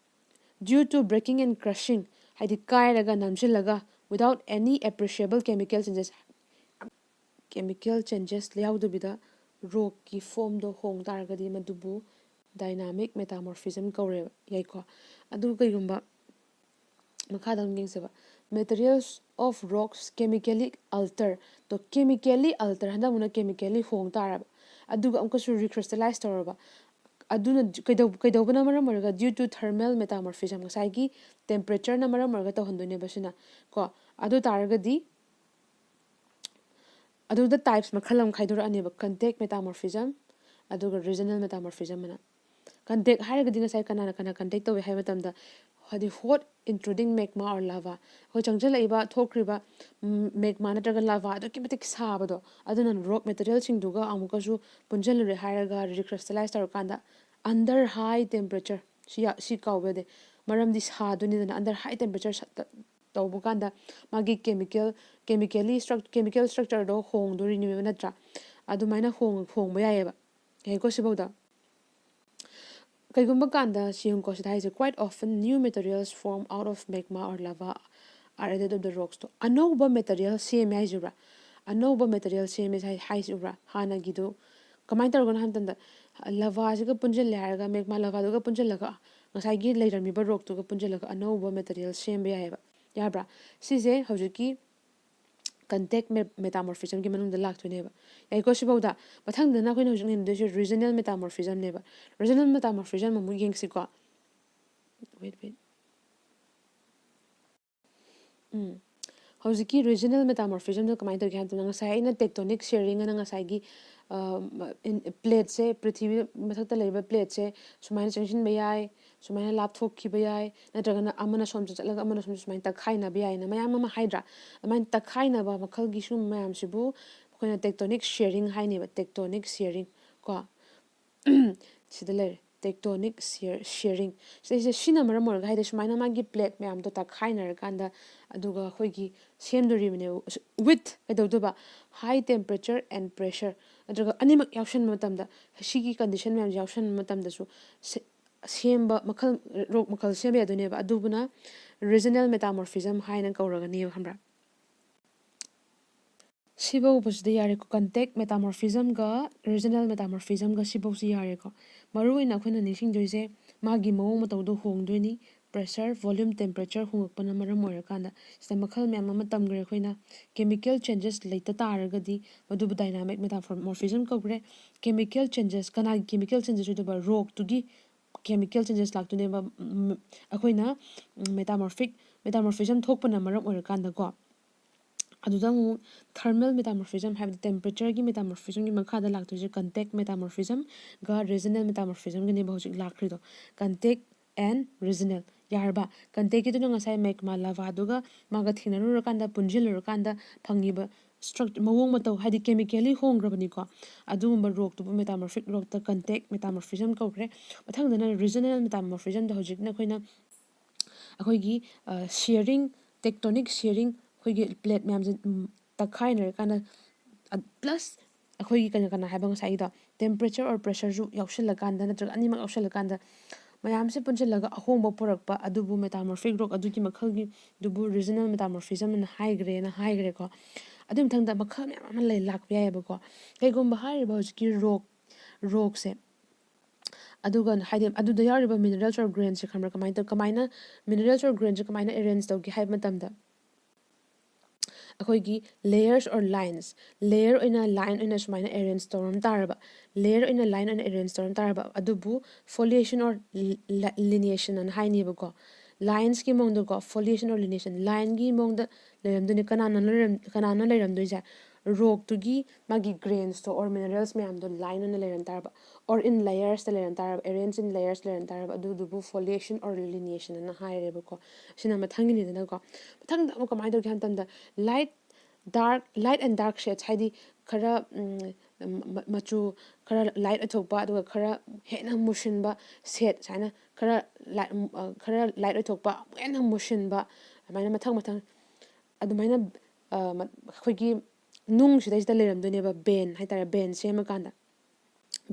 Due to breaking and crushing, ꯍꯥꯏꯗꯤ ꯀꯥꯏꯔꯒ ꯅꯝꯁꯤꯜꯂꯒ, without any appreciable chemical changes, chemical changes ꯌꯥꯎꯗꯕꯤꯗ ꯔꯣꯛꯀꯤ ꯐꯣꯝꯗꯣ ꯍꯣꯡ ꯇꯥꯔꯒꯗꯤ ꯃꯗꯨꯕꯨ ꯗꯥꯏꯅꯥꯃꯤꯛ ꯃꯦꯇꯥꯃꯣꯔꯐꯤꯖꯝ ꯀꯧꯔꯦꯕ, ꯌꯥꯏꯀꯣ? ꯑꯗꯨ ꯀꯩꯒꯨꯝꯕ, ꯃꯈꯥꯗ ꯑꯃꯨꯛ ꯌꯦꯡꯁꯦꯕ꯫ Materials of rocks chemically alter. To, chemically alter, ꯍꯟꯗꯛ ꯑꯃꯨꯛꯅ chemically ꯍꯣꯡ ꯇꯥꯔꯕ, ꯑꯗꯨꯒ ꯑꯃꯨꯛꯀꯁꯨ ꯔꯤꯀ꯭ꯔꯤꯁꯇꯂꯥꯏꯁ ꯇꯧꯔꯕ, ꯑꯗꯨꯅ ꯀꯩꯗꯧ-, ꯀꯩꯗꯧꯕꯅ ꯃꯔꯝ ꯑꯣꯏꯔꯒ? Due to thermal metamorphism, ꯉꯁꯥꯏꯒꯤ ꯇꯦꯝꯄꯔꯦꯆꯔꯅ ꯃꯔꯝ ꯑꯣꯏꯔꯒ ꯇꯧꯍꯟꯗꯣꯏꯅꯦꯕ ꯁꯤꯅ, ꯀꯣ꯫ ꯑꯗꯨ ꯇꯥꯔꯒꯗꯤ ꯑꯗꯨꯗ ꯇꯥꯏꯞꯁ ꯃꯈꯜ ꯑꯃ ꯈꯥꯏꯗꯣꯔꯛꯑꯅꯦꯕ, ꯀꯟꯇꯦꯛ ꯃꯦꯇꯥꯃꯣꯔꯐꯤꯖꯝ ꯑꯗꯨꯒ ꯔꯤꯖꯅꯦꯜ ꯃꯦꯇꯥꯃꯣꯔꯐꯤꯖꯝ ꯑꯅ꯫ ꯀꯟꯇꯦꯛ ꯍꯥꯏꯔꯒꯗꯤ ꯉꯁꯥꯏ ꯀꯅꯥꯅ ꯀꯅꯥ ꯀꯟꯇꯦꯛ ꯇꯧꯏ ꯍꯥꯏꯕ ꯃꯇꯝꯗ, ꯍꯥꯏꯗꯤ ꯍꯣꯠ ꯏꯟꯇ꯭ꯔꯨꯗꯤꯡ ꯃꯦꯒꯃꯥ ꯑꯣꯔ ꯂꯥꯚꯥ, ꯑꯩꯈꯣꯏ ꯆꯪꯁꯤꯜꯂꯛꯏꯕ, ꯊꯣꯛꯈ꯭ꯔꯤꯕ ꯃꯦꯒꯃꯥ ꯅꯠꯇ꯭ꯔꯒ ꯂꯥꯚꯥ ꯑꯗꯨꯛꯀꯤ ꯃꯇꯤꯛ ꯁꯥꯕꯗꯣ, ꯑꯗꯨꯅ ꯔꯣꯛ ꯃꯦꯇꯔꯤꯌꯦꯜꯁꯤꯡꯗꯨꯒ ꯑꯃꯨꯛꯀꯁꯨ ꯄꯨꯟꯁꯤꯜꯂꯨꯔꯦ ꯍꯥꯏꯔꯒ, ꯔꯤꯀ꯭ꯔꯤꯁꯇꯂꯥꯏꯁ ꯇꯧꯔꯀꯥꯟꯗ under high temperature, ꯁꯤ ꯌꯥ-, ꯁꯤ ꯀꯥꯎꯕ ꯌꯥꯗꯦ, ꯃꯔꯝꯗꯤ ꯁꯥꯗꯣꯏꯅꯤꯗꯅ꯫ Under high temperature ꯇꯧꯕ ꯀꯥꯟꯗ ꯃꯥꯒꯤ ꯀꯦꯃꯤꯀꯦꯜ, ꯀꯦꯃꯤꯀꯦꯜꯂꯤ ꯁ꯭ꯇ꯭ꯔꯛ-, ꯀꯦꯃꯤꯀꯦꯜ ꯁ꯭ꯇ꯭ꯔꯛꯆꯔꯗꯣ ꯍꯣꯡꯗꯣꯔꯤꯅꯦꯕ, ꯅꯠꯇ꯭ꯔꯥ? ꯑꯗꯨꯃꯥꯏꯅ ꯍꯣꯡ-, ꯍꯣꯡꯕ ꯌꯥꯏꯑꯕ꯫ ꯌꯥꯏꯀꯣ ꯁꯤꯐꯧꯗ? ꯀꯩꯒꯨꯝꯕ ꯀꯥꯟꯗ ꯁꯤ ꯌꯦꯡꯉꯨꯀꯣ, ꯁꯤꯗ ꯍꯥꯏꯁꯦ, "Quite often new materials form out of magma or lava are added of the rocks" ꯇꯣ꯫ ꯑꯅꯧꯕ ꯃꯦꯇꯔꯤꯌꯦꯜ ꯁꯦꯝꯃꯦ ꯍꯥꯏꯁꯤꯕ꯭ꯔꯥ? ꯑꯅꯧꯕ ꯃꯦꯇꯔꯤꯌꯦꯜ ꯁꯦꯝꯃꯦ ꯍꯥꯏ-, ꯍꯥꯏꯁꯤꯕ꯭ꯔꯥ? ꯍꯥꯟꯅꯒꯤꯗꯨ ꯀꯃꯥꯏꯅ ꯇꯧꯔꯒꯅꯣ ꯍꯥꯏꯕ ꯃꯇꯝꯗ, ꯂꯚꯥꯁꯤꯒ ꯄꯨꯟꯁꯤꯜꯂꯦ ꯍꯥꯏꯔꯒ, ꯃꯦꯒꯃꯥ ꯂꯚꯥꯗꯨꯒ ꯄꯨꯟꯁꯤꯜꯂꯒ ꯉꯁꯥꯏꯒꯤ ꯂꯩꯔꯝꯃꯤꯕ ꯔꯣꯛꯇꯨꯒ ꯄꯨꯟꯁꯤꯜꯂꯒ ꯑꯅꯧꯕ ꯃꯦꯇꯔꯤꯌꯦꯜ ꯁꯦꯝꯕ ꯌꯥꯏꯑꯕ꯫ ꯌꯥꯕ꯭ꯔꯥ? ꯁꯤꯁꯦ ꯍꯧꯖꯤꯛꯀꯤ ꯀꯟꯇꯦꯛ ꯃꯦꯇꯥꯃꯣꯔꯐꯤꯖꯝꯒꯤ ꯃꯅꯨꯡꯗ ꯂꯥꯛꯇꯣꯏꯅꯦꯕ꯫ ꯌꯥꯏꯀꯣ? ꯁꯤꯐꯧꯗ꯫ ꯃꯊꯪꯗꯅ ꯑꯩꯈꯣꯏꯅ ꯍꯧꯖꯤꯛ ꯅꯩꯅꯗꯣꯏꯁꯦ ꯔꯤꯖꯅꯦꯜ ꯃꯦꯇꯥꯃꯣꯔꯐꯤꯖꯝꯅꯦꯕ꯫ ꯔꯤꯖꯅꯦꯜ ꯃꯦꯇꯥꯃꯣꯔꯐꯤꯖꯝ ꯑꯃꯨꯛ ꯌꯦꯡꯁꯤꯀꯣ꯫ Wait, wait. ꯎꯝ꯫ ꯍꯧꯖꯤꯛꯀꯤ ꯔꯤꯖꯅꯦꯜ ꯃꯦꯇꯥꯃꯣꯔꯐꯤꯖꯝꯗꯣ ꯀꯃꯥꯏꯅ ꯇꯧꯒꯦ ꯍꯥꯏꯕꯗ, ꯉꯁꯥꯏ ꯑꯩꯅ ꯇꯦꯛꯇꯣꯅꯤꯛ ꯁꯤꯌꯔꯤꯡ ꯑꯅ ꯉꯁꯥꯏꯒꯤ, ꯑ, ꯏꯟ-, ꯄ꯭ꯂꯦꯠꯁꯦ, ꯄ꯭ꯔꯤꯊꯤꯕꯤ ꯃꯊꯛꯇ ꯂꯩꯔꯤꯕ ꯄ꯭ꯂꯦꯠꯁꯦ ꯁꯨꯃꯥꯏꯅ ꯆꯪꯁꯤꯟꯕ ꯌꯥꯏ, ꯁꯨꯃꯥꯏꯅ ꯂꯥꯞꯊꯣꯛꯈꯤꯕ ꯌꯥꯏ, ꯅꯠꯇ꯭ꯔꯒꯅ ꯑꯃꯅ ꯁꯣꯝꯗ ꯆꯠꯂꯒ ꯑꯃꯅ ꯁꯣꯝꯗ ꯁꯨꯃꯥꯏꯅ ꯇꯛꯈꯥꯏꯅꯕ ꯌꯥꯏꯅ ꯃꯌꯥꯝ ꯑꯃ ꯍꯥꯏꯗ꯭ꯔꯥ? ꯑꯗꯨꯃꯥꯏꯅ ꯇꯛꯈꯥꯏꯅꯕ ꯃꯈꯜꯒꯤ ꯁꯨꯝꯕ ꯃꯌꯥꯝꯁꯤꯕꯨ ꯑꯩꯈꯣꯏꯅ ꯇꯦꯛꯇꯣꯅꯤꯛ ꯁꯤꯌꯔꯤꯡ ꯍꯥꯏꯅꯦꯕ, ꯇꯦꯛꯇꯣꯅꯤꯛ ꯁꯤꯌꯔꯤꯡ ꯀꯣ꯫ ꯁꯤꯗ ꯂꯩꯔꯦ, ꯇꯦꯛꯇꯣꯅꯤꯛ ꯁꯤꯌꯔꯤꯡ꯫ ꯁꯤꯗꯩꯁꯤꯗ ꯁꯤꯅ ꯃꯔꯝ ꯑꯣꯏꯔꯒ ꯍꯥꯏꯗꯤ ꯁꯨꯃꯥꯏꯅ ꯃꯥꯒꯤ ꯄ꯭ꯂꯦꯠ ꯃꯌꯥꯝꯗꯣ ꯇꯛꯈꯥꯏꯅꯔꯀꯥꯟꯗ, ꯑꯗꯨꯒ ꯑꯩꯈꯣꯏꯒꯤ ꯁꯦꯝꯗꯣꯔꯤꯕꯅꯦꯕ꯫ With ꯀꯩꯗꯧꯗꯣꯏꯕ? High temperature and pressure, ꯅꯠꯇ꯭ꯔꯒ ꯑꯅꯤꯃꯛ ꯌꯥꯎꯁꯟꯕ ꯃꯇꯝꯗ, ꯁꯤꯒꯤ ꯀꯟꯗꯤꯁꯟ ꯃꯌꯥꯝꯁꯦ ꯌꯥꯎꯁꯟꯕ ꯃꯇꯝꯗꯁꯨ ꯁꯦ-, ꯁꯦꯝꯕ ꯃꯈꯜ, ꯔꯣꯛ ꯃꯈꯜ ꯁꯦꯝꯕ ꯌꯥꯗꯣꯏꯅꯦꯕ꯫ ꯑꯗꯨꯕꯨꯅ ꯔꯤꯖꯅꯦꯜ ꯃꯦꯇꯥꯃꯣꯔꯐꯤꯖꯝ ꯍꯥꯏꯅ ꯀꯧꯔꯒꯅꯦꯕ, ꯈꯪꯕ꯭ꯔꯥ? ꯁꯤꯐꯧꯕꯁꯤꯗ ꯌꯥꯔꯦꯀꯣ, ꯀꯟꯇꯦꯛ ꯃꯦꯇꯥꯃꯣꯔꯐꯤꯖꯝꯒ ꯔꯤꯖꯅꯦꯜ ꯃꯦꯇꯥꯃꯣꯔꯐꯤꯖꯝꯒ ꯁꯤꯐꯧꯁꯤ ꯌꯥꯔꯦꯀꯣ꯫ ꯃꯔꯨꯑꯣꯏꯅ ꯑꯩꯈꯣꯏꯅ ꯅꯤꯡꯁꯤꯡꯗꯣꯏꯁꯦ ꯃꯥꯒꯤ ꯃꯑꯣꯡ ꯃꯇꯧꯗꯣ ꯍꯣꯡꯗꯣꯏꯅꯤ꯫ Pressure, volume, temperature ꯍꯣꯡꯉꯛꯄꯅ ꯃꯔꯝ ꯑꯣꯏꯔꯀꯥꯟꯗ꯫ ꯁꯤꯗ ꯃꯈꯜ ꯃꯌꯥꯝ ꯑꯃ ꯇꯝꯈ꯭ꯔꯦ ꯑꯩꯈꯣꯏꯅ꯫ Chemical changes ꯂꯩꯇ ꯇꯥꯔꯒꯗꯤ ꯃꯗꯨꯕꯨ dynamic metamorphism ꯀꯧꯈ꯭ꯔꯦ꯫ Chemical changes, ꯀꯅꯥꯒꯤ chemical changes ꯑꯣꯏꯗꯣꯏꯕ? ꯔꯣꯛꯇꯨꯒꯤ chemical changes ꯂꯥꯛꯇꯣꯏꯅꯦꯕ꯫ ꯎꯝ, ꯑꯩꯈꯣꯏꯅ, ꯎꯝ, metamorphic, metamorphism ꯊꯣꯛꯄꯅ ꯃꯔꯝ ꯑꯣꯏꯔꯀꯥꯟꯗꯀꯣ꯫ ꯑꯗꯨꯗ ꯑꯃꯨꯛ thermal metamorphism ꯍꯥꯏꯕꯗꯤ temperatureꯒꯤ metamorphismꯒꯤ ꯃꯈꯥꯗ ꯂꯥꯛꯇꯣꯏꯁꯦ contact metamorphismꯒ regional metamorphismꯒꯅꯦꯕ ꯍꯧꯖꯤꯛ ꯂꯥꯛꯈ꯭ꯔꯤꯗꯣ꯫ Contact and regional꯫ ꯌꯥꯔꯕ? Contactꯀꯤꯗꯨꯅ ꯉꯁꯥꯏ magma lavaꯗꯨꯒ ꯃꯥꯒ ꯊꯦꯡꯅꯔꯨꯔꯀꯥꯟꯗ, ꯄꯨꯟꯁꯤꯜꯂꯨꯔꯀꯥꯟꯗ ꯐꯪꯉꯤꯕ struct-, ꯃꯑꯣꯡ ꯃꯇꯧ, ꯍꯥꯏꯗꯤ chemically ꯍꯣꯡꯈ꯭ꯔꯕꯅꯤꯀꯣ꯫ ꯑꯗꯨꯒꯨꯝꯕ ꯔꯣꯛꯇꯨꯕꯨ metamorphic ꯔꯣꯛꯇ contact metamorphism ꯀꯧꯈ꯭ꯔꯦ꯫ ꯃꯊꯪꯗꯅ regional metamorphismꯗ ꯍꯧꯖꯤꯛꯅ ꯑꯩꯈꯣꯏꯅ ꯑꯩꯈꯣꯏꯒꯤ, ꯑ, shearing, tectonic shearing, ꯑꯩꯈꯣꯏꯒꯤ ꯄ꯭ꯂꯦꯠ ꯃꯌꯥꯝꯁꯦ, ꯎꯝ, ꯇꯛꯈꯥꯏꯅꯔꯀꯥꯟꯗ, ꯑ, plus ꯑꯩꯈꯣꯏꯒꯤ ꯀꯩꯅꯣ, ꯀꯩꯅꯣ ꯍꯥꯏꯕ ꯉꯁꯥꯏꯒꯤꯗꯣ, temperature or pressureꯁꯨ ꯌꯥꯎꯁꯜꯂꯀꯥꯟꯗ, ꯅꯠꯇ꯭ꯔꯒ ꯑꯅꯤꯃꯛ ꯌꯥꯎꯁꯜꯂꯀꯥꯟꯗ, ꯃꯌꯥꯝꯁꯦ ꯄꯨꯟꯁꯤꯜꯂꯒ ꯑꯍꯣꯡꯕ ꯄꯨꯔꯛꯄ, ꯑꯗꯨꯕꯨ metamorphic rock ꯑꯗꯨꯒꯤ ꯃꯈꯜꯒꯤꯗꯨꯕꯨ regional metamorphism ꯑꯅ ꯍꯥꯏꯈ꯭ꯔꯦꯅ ꯍꯥꯏꯈ꯭ꯔꯦꯀꯣ꯫ ꯑꯗꯨꯒꯤ ꯃꯊꯪꯗ ꯃꯈꯜ ꯃꯌꯥꯝ ꯑꯃ ꯂꯩ, ꯂꯥꯛꯄ ꯌꯥꯏꯑꯕꯀꯣ꯫ ꯀꯩꯒꯨꯝꯕ ꯍꯥꯏꯔꯤꯕ ꯍꯧꯖꯤꯛꯀꯤ ꯔꯣꯛ, ꯔꯣꯛꯁꯦ, ꯑꯗꯨꯒ ꯍꯥꯏꯗꯤ ꯑꯗꯨꯗ ꯌꯥꯎꯔꯤꯕ minerals or grains ꯁꯦ ꯈꯪꯕ꯭ꯔꯥ? ꯀꯃꯥꯏꯅ ꯇꯧ-, ꯀꯃꯥꯏꯅ minerals or grains ꯁꯦ ꯀꯃꯥꯏꯅ arrange ꯇꯧꯒꯦ ꯍꯥꯏꯕ ꯃꯇꯝꯗ, ꯑꯩꯈꯣꯏꯒꯤ layers or lines, layer ꯑꯣꯏꯅ, line ꯑꯣꯏꯅ ꯁꯨꯃꯥꯏꯅ arrange ꯇꯧꯔꯝ ꯇꯥꯔꯕ, layer ꯑꯣꯏꯅ, line ꯑꯣꯏꯅ arrange ꯇꯧꯔꯝ ꯇꯥꯔꯕ, ꯑꯗꯨꯕꯨ foliation or li-, li-, lineation ꯑꯅ ꯍꯥꯏꯅꯦꯕꯀꯣ꯫ Lines ꯀꯤ ꯃꯑꯣꯡꯗꯀꯣ, foliation or lineation, line ꯒꯤ ꯃꯑꯣꯡꯗ ꯂꯩꯔꯝꯗꯣꯏꯅꯤ꯫ ꯀꯅꯥꯅ ꯂꯩꯔꯝ-, ꯀꯅꯥꯅ ꯂꯩꯔꯝꯗꯣꯏꯁꯦ? Rock ꯇꯨꯒꯤ ꯃꯥꯒꯤ grains ꯇꯣ or minerals ꯃꯌꯥꯝꯗꯣ line ꯑꯣꯏꯅ ꯂꯩꯔꯝ ꯇꯥꯔꯕ, or in layers ꯇ ꯂꯩꯔꯝ ꯇꯥꯔꯕ, arrange in layers ꯂꯩꯔꯝ ꯇꯥꯔꯕ, ꯑꯗꯨꯗꯨꯕꯨ foliation or lineation ꯑꯅ ꯍꯥꯏꯔꯦꯕꯀꯣ꯫ ꯁꯤꯅ ꯃꯊꯪꯒꯤꯅꯤꯗꯅꯀꯣ꯫ ꯃꯊꯪꯗ ꯑꯃꯨꯛ ꯀꯃꯥꯏꯅ ꯇꯧꯒꯦ ꯍꯥꯏꯕ ꯃꯇꯝꯗ, light, dark, light and dark shades, ꯍꯥꯏꯗꯤ ꯈꯔ, ꯎꯝ, ꯃ-, ꯃꯆꯨ ꯈꯔ light ꯑꯣꯏꯊꯣꯛꯄ, ꯑꯗꯨꯒ ꯈꯔ ꯍꯦꯟꯅ ꯃꯨꯁꯤꯟꯕ shade, ꯁꯨꯃꯥꯏꯅ ꯈꯔ light, ꯎꯝ, ꯑ, ꯈꯔ light ꯑꯣꯏꯊꯣꯛꯄ, ꯑꯃꯨꯛ ꯍꯦꯟꯅ ꯃꯨꯁꯤꯟꯕ, ꯑꯗꯨꯃꯥꯏꯅ ꯃꯊꯪ ꯃꯊꯪ ꯑꯗꯨꯃꯥꯏꯅ, ꯑ, ꯃ-, ꯑꯩꯈꯣꯏꯒꯤ ꯅꯨꯡꯁꯤꯗꯩꯁꯤꯗ ꯂꯩꯔꯝꯗꯣꯏꯅꯦꯕ band ꯍꯥꯏꯇꯥꯔꯦ, band ꯁꯦꯝꯃꯀꯥꯟꯗ,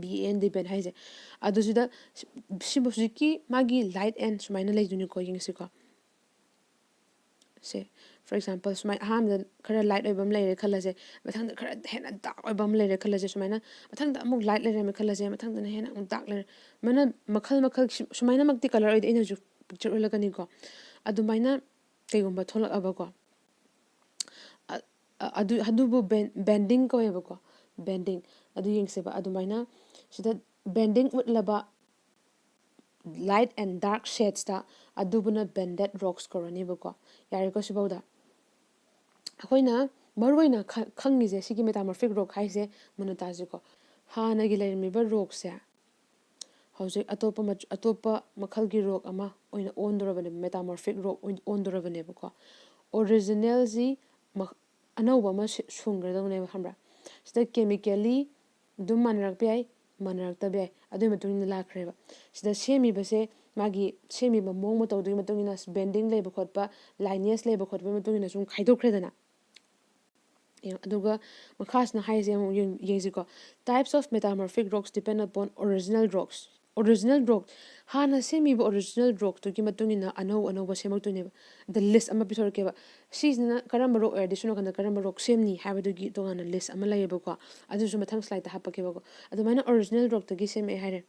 B A N D, band ꯍꯥꯏꯁꯦ꯫ ꯑꯗꯨꯁꯤꯗ ꯁꯤ-, ꯁꯤꯕꯨ ꯍꯧꯖꯤꯛꯀꯤ ꯃꯥꯒꯤ light and ꯁꯨꯃꯥꯏꯅ ꯂꯩꯗꯣꯏꯅꯤꯀꯣ, ꯌꯦꯡꯁꯤꯀꯣ꯫ ꯁꯦ, for example, ꯁꯨꯃꯥꯏꯅ ꯑꯍꯥꯟꯕꯗ ꯈꯔ light ꯑꯣꯏꯕ ꯑꯃ ꯂꯩꯔꯦ ꯈꯜꯂꯁꯦ, ꯃꯊꯪꯗ ꯈꯔ ꯍꯦꯟꯅ dark ꯑꯣꯏꯕ ꯑꯃ ꯂꯩꯔꯦ ꯈꯜꯂꯁꯦ, ꯁꯨꯃꯥꯏꯅ ꯃꯊꯪꯗ ꯑꯃꯨꯛ light ꯂꯩꯔꯝꯃꯦ ꯈꯜꯂꯁꯦ, ꯃꯊꯪꯗꯅ ꯍꯦꯟꯅ ꯑꯃꯨꯛ dark ꯂꯩꯔꯦ꯫ ꯃꯥꯅ ꯃꯈꯜ ꯃꯈꯜ ꯁꯨ-, ꯁꯨꯃꯥꯏꯅꯃꯛꯇꯤ colour ꯑꯣꯏꯗꯦ, ꯑꯩꯅ ꯍꯧꯖꯤꯛ picture ꯎꯠꯂꯛꯀꯅꯤꯀꯣ꯫ ꯑꯗꯨꯃꯥꯏꯅ ꯀꯩꯒꯨꯝꯕ ꯊꯣꯛꯂꯛꯑꯕꯀꯣ, ꯑ-, ꯑ-, ꯑꯗꯨ, ꯑꯗꯨꯕꯨ band-, banding ꯀꯧꯋꯦꯕꯀꯣ, banding꯫ ꯑꯗꯨ ꯌꯦꯡꯁꯦꯕ꯫ ꯑꯗꯨꯃꯥꯏꯅ ꯁꯤꯗ banding ꯎꯠꯂꯕ light and dark shades ꯇ, ꯑꯗꯨꯕꯨꯅ banded rocks ꯀꯧꯔꯅꯦꯕꯀꯣ꯫ ꯌꯥꯔꯦꯀꯣ ꯁꯤꯐꯧꯗ? ꯑꯩꯈꯣꯏꯅ ꯃꯔꯨꯑꯣꯏꯅ ꯈ-, ꯈꯪꯉꯤꯁꯦ ꯁꯤꯒꯤ metamorphic rock ꯍꯥꯏꯁꯦ ꯃꯨꯟꯅ ꯇꯥꯁꯤꯀꯣ꯫ ꯍꯥꯟꯅꯒꯤ ꯂꯩꯔꯝꯃꯤꯕ rock ꯁꯦ ꯍꯧꯖꯤꯛ ꯑꯇꯣꯞꯄ ꯃꯆꯨ-, ꯑꯇꯣꯞꯄ ꯃꯈꯜꯒꯤ rock ꯑꯃ ꯑꯣꯏꯅ ꯑꯣꯟꯗꯣꯔꯕꯅꯦꯕ, metamorphic rock ꯑꯣꯏꯅ ꯑꯣꯟꯗꯣꯔꯕꯅꯦꯕꯀꯣ꯫ Original ꯁꯤ ꯃ-, ꯑꯅꯧꯕ ꯑꯃ ꯁꯤ-, ꯁꯨꯡꯈ꯭ꯔꯗꯧꯅꯦꯕ, ꯈꯪꯕ꯭ꯔꯥ? ꯁꯤꯗ chemically ꯑꯗꯨꯝ ꯃꯥꯟꯅꯔꯛꯄ ꯌꯥꯏ, ꯃꯥꯟꯅꯔꯛꯇꯕ ꯌꯥꯏ, ꯑꯗꯨꯒꯤ ꯃꯇꯨꯡ ꯏꯟꯅ ꯂꯥꯛꯈ꯭ꯔꯦꯕ꯫ ꯁꯤꯗ ꯁꯦꯝꯃꯤꯕꯁꯦ, ꯃꯥꯒꯤ ꯁꯦꯝꯃꯤꯕ ꯃꯑꯣꯡ ꯃꯇꯧꯗꯨꯒꯤ ꯃꯇꯨꯡ ꯏꯟꯅ, bending ꯂꯩꯕ ꯈꯣꯠꯄ, lineage ꯂꯩꯕ ꯈꯣꯠꯄꯒꯤ ꯃꯇꯨꯡ ꯏꯟꯅ ꯁꯨꯝ ꯈꯥꯏꯗꯣꯛꯈ꯭ꯔꯦꯗꯅ꯫ ꯌꯦꯡꯉꯣ, ꯑꯗꯨꯒ ꯃꯈꯥꯁꯤꯅ ꯍꯥꯏꯔꯤꯁꯦ ꯑꯃꯨꯛ ꯌꯦꯡ-, ꯌꯦꯡꯁꯤꯀꯣ꯫ Types of metamorphic rocks depend upon original rocks꯫ Original rock, ꯍꯥꯟꯅ ꯁꯦꯝꯃꯤꯕ original rock ꯇꯨꯒꯤ ꯃꯇꯨꯡ ꯏꯟꯅ ꯑꯅꯧ ꯑꯅꯧꯕ ꯁꯦꯝꯃꯛꯇꯣꯏꯅꯦꯕ꯫ The list ꯑꯃ ꯄꯤꯊꯣꯔꯛꯀꯦꯕ꯫ ꯁꯤꯁꯤꯅ ꯀꯔꯝꯕ rock ꯑꯣꯏꯔꯗꯤ ꯁꯣꯝ ꯅꯥꯀꯟꯗ ꯀꯔꯝꯕ rock ꯁꯦꯝꯅꯤ ꯍꯥꯏꯕꯗꯨꯒꯤ ꯇꯣꯉꯥꯟꯅ list ꯑꯃ ꯂꯩꯌꯦꯕꯀꯣ꯫ ꯑꯗꯨꯁꯨ ꯃꯊꯪ slide ꯇ ꯍꯥꯞꯄꯛꯀꯦꯕꯀꯣ꯫ ꯑꯗꯨꯃꯥꯏꯅ original rock ꯇꯒꯤ ꯁꯦꯝꯃꯛꯑꯦ ꯍꯥꯏꯔꯦ꯫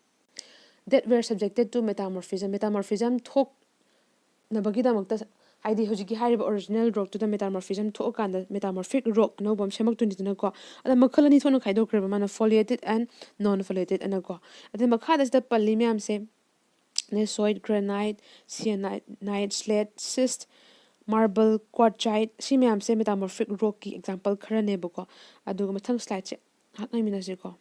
that were subjected to metamorphism, metamorphism ꯊꯣꯛꯅꯕꯒꯤꯗꯃꯛꯇ, ꯍꯥꯏꯗꯤ ꯍꯧꯖꯤꯛꯀꯤ ꯍꯥꯏꯔꯤꯕ original rockꯇꯨꯗ metamorphism ꯊꯣꯛꯑꯀꯥꯟꯗ metamorphic rock ꯑꯅꯧꯕ ꯑꯃ ꯁꯦꯝꯃꯛꯇꯣꯏꯅꯤꯗꯅꯀꯣ꯫ ꯑꯗ ꯃꯈꯜ ꯑꯅꯤ ꯊꯣꯛꯅ ꯈꯥꯏꯗꯣꯛꯈ꯭ꯔꯦꯕ ꯃꯥꯅ, foliated and non-foliated ꯑꯅꯀꯣ꯫ ꯑꯗꯩ ꯃꯈꯥꯗ ꯁꯤꯗ ꯄꯜꯂꯤ ꯃꯌꯥꯝꯁꯦ gneiss, soit, granite, syenite, slate, schist, marble, quartzite, ꯁꯤ ꯃꯌꯥꯝꯁꯦ metamorphic rockꯀꯤ example ꯈꯔꯅꯦꯕꯀꯣ꯫ ꯑꯗꯨꯒ ꯃꯊꯪ slideꯁꯦ ꯉꯥꯏꯍꯥꯛ ꯉꯥꯏꯃꯤꯟꯅꯁꯤꯀꯣ꯫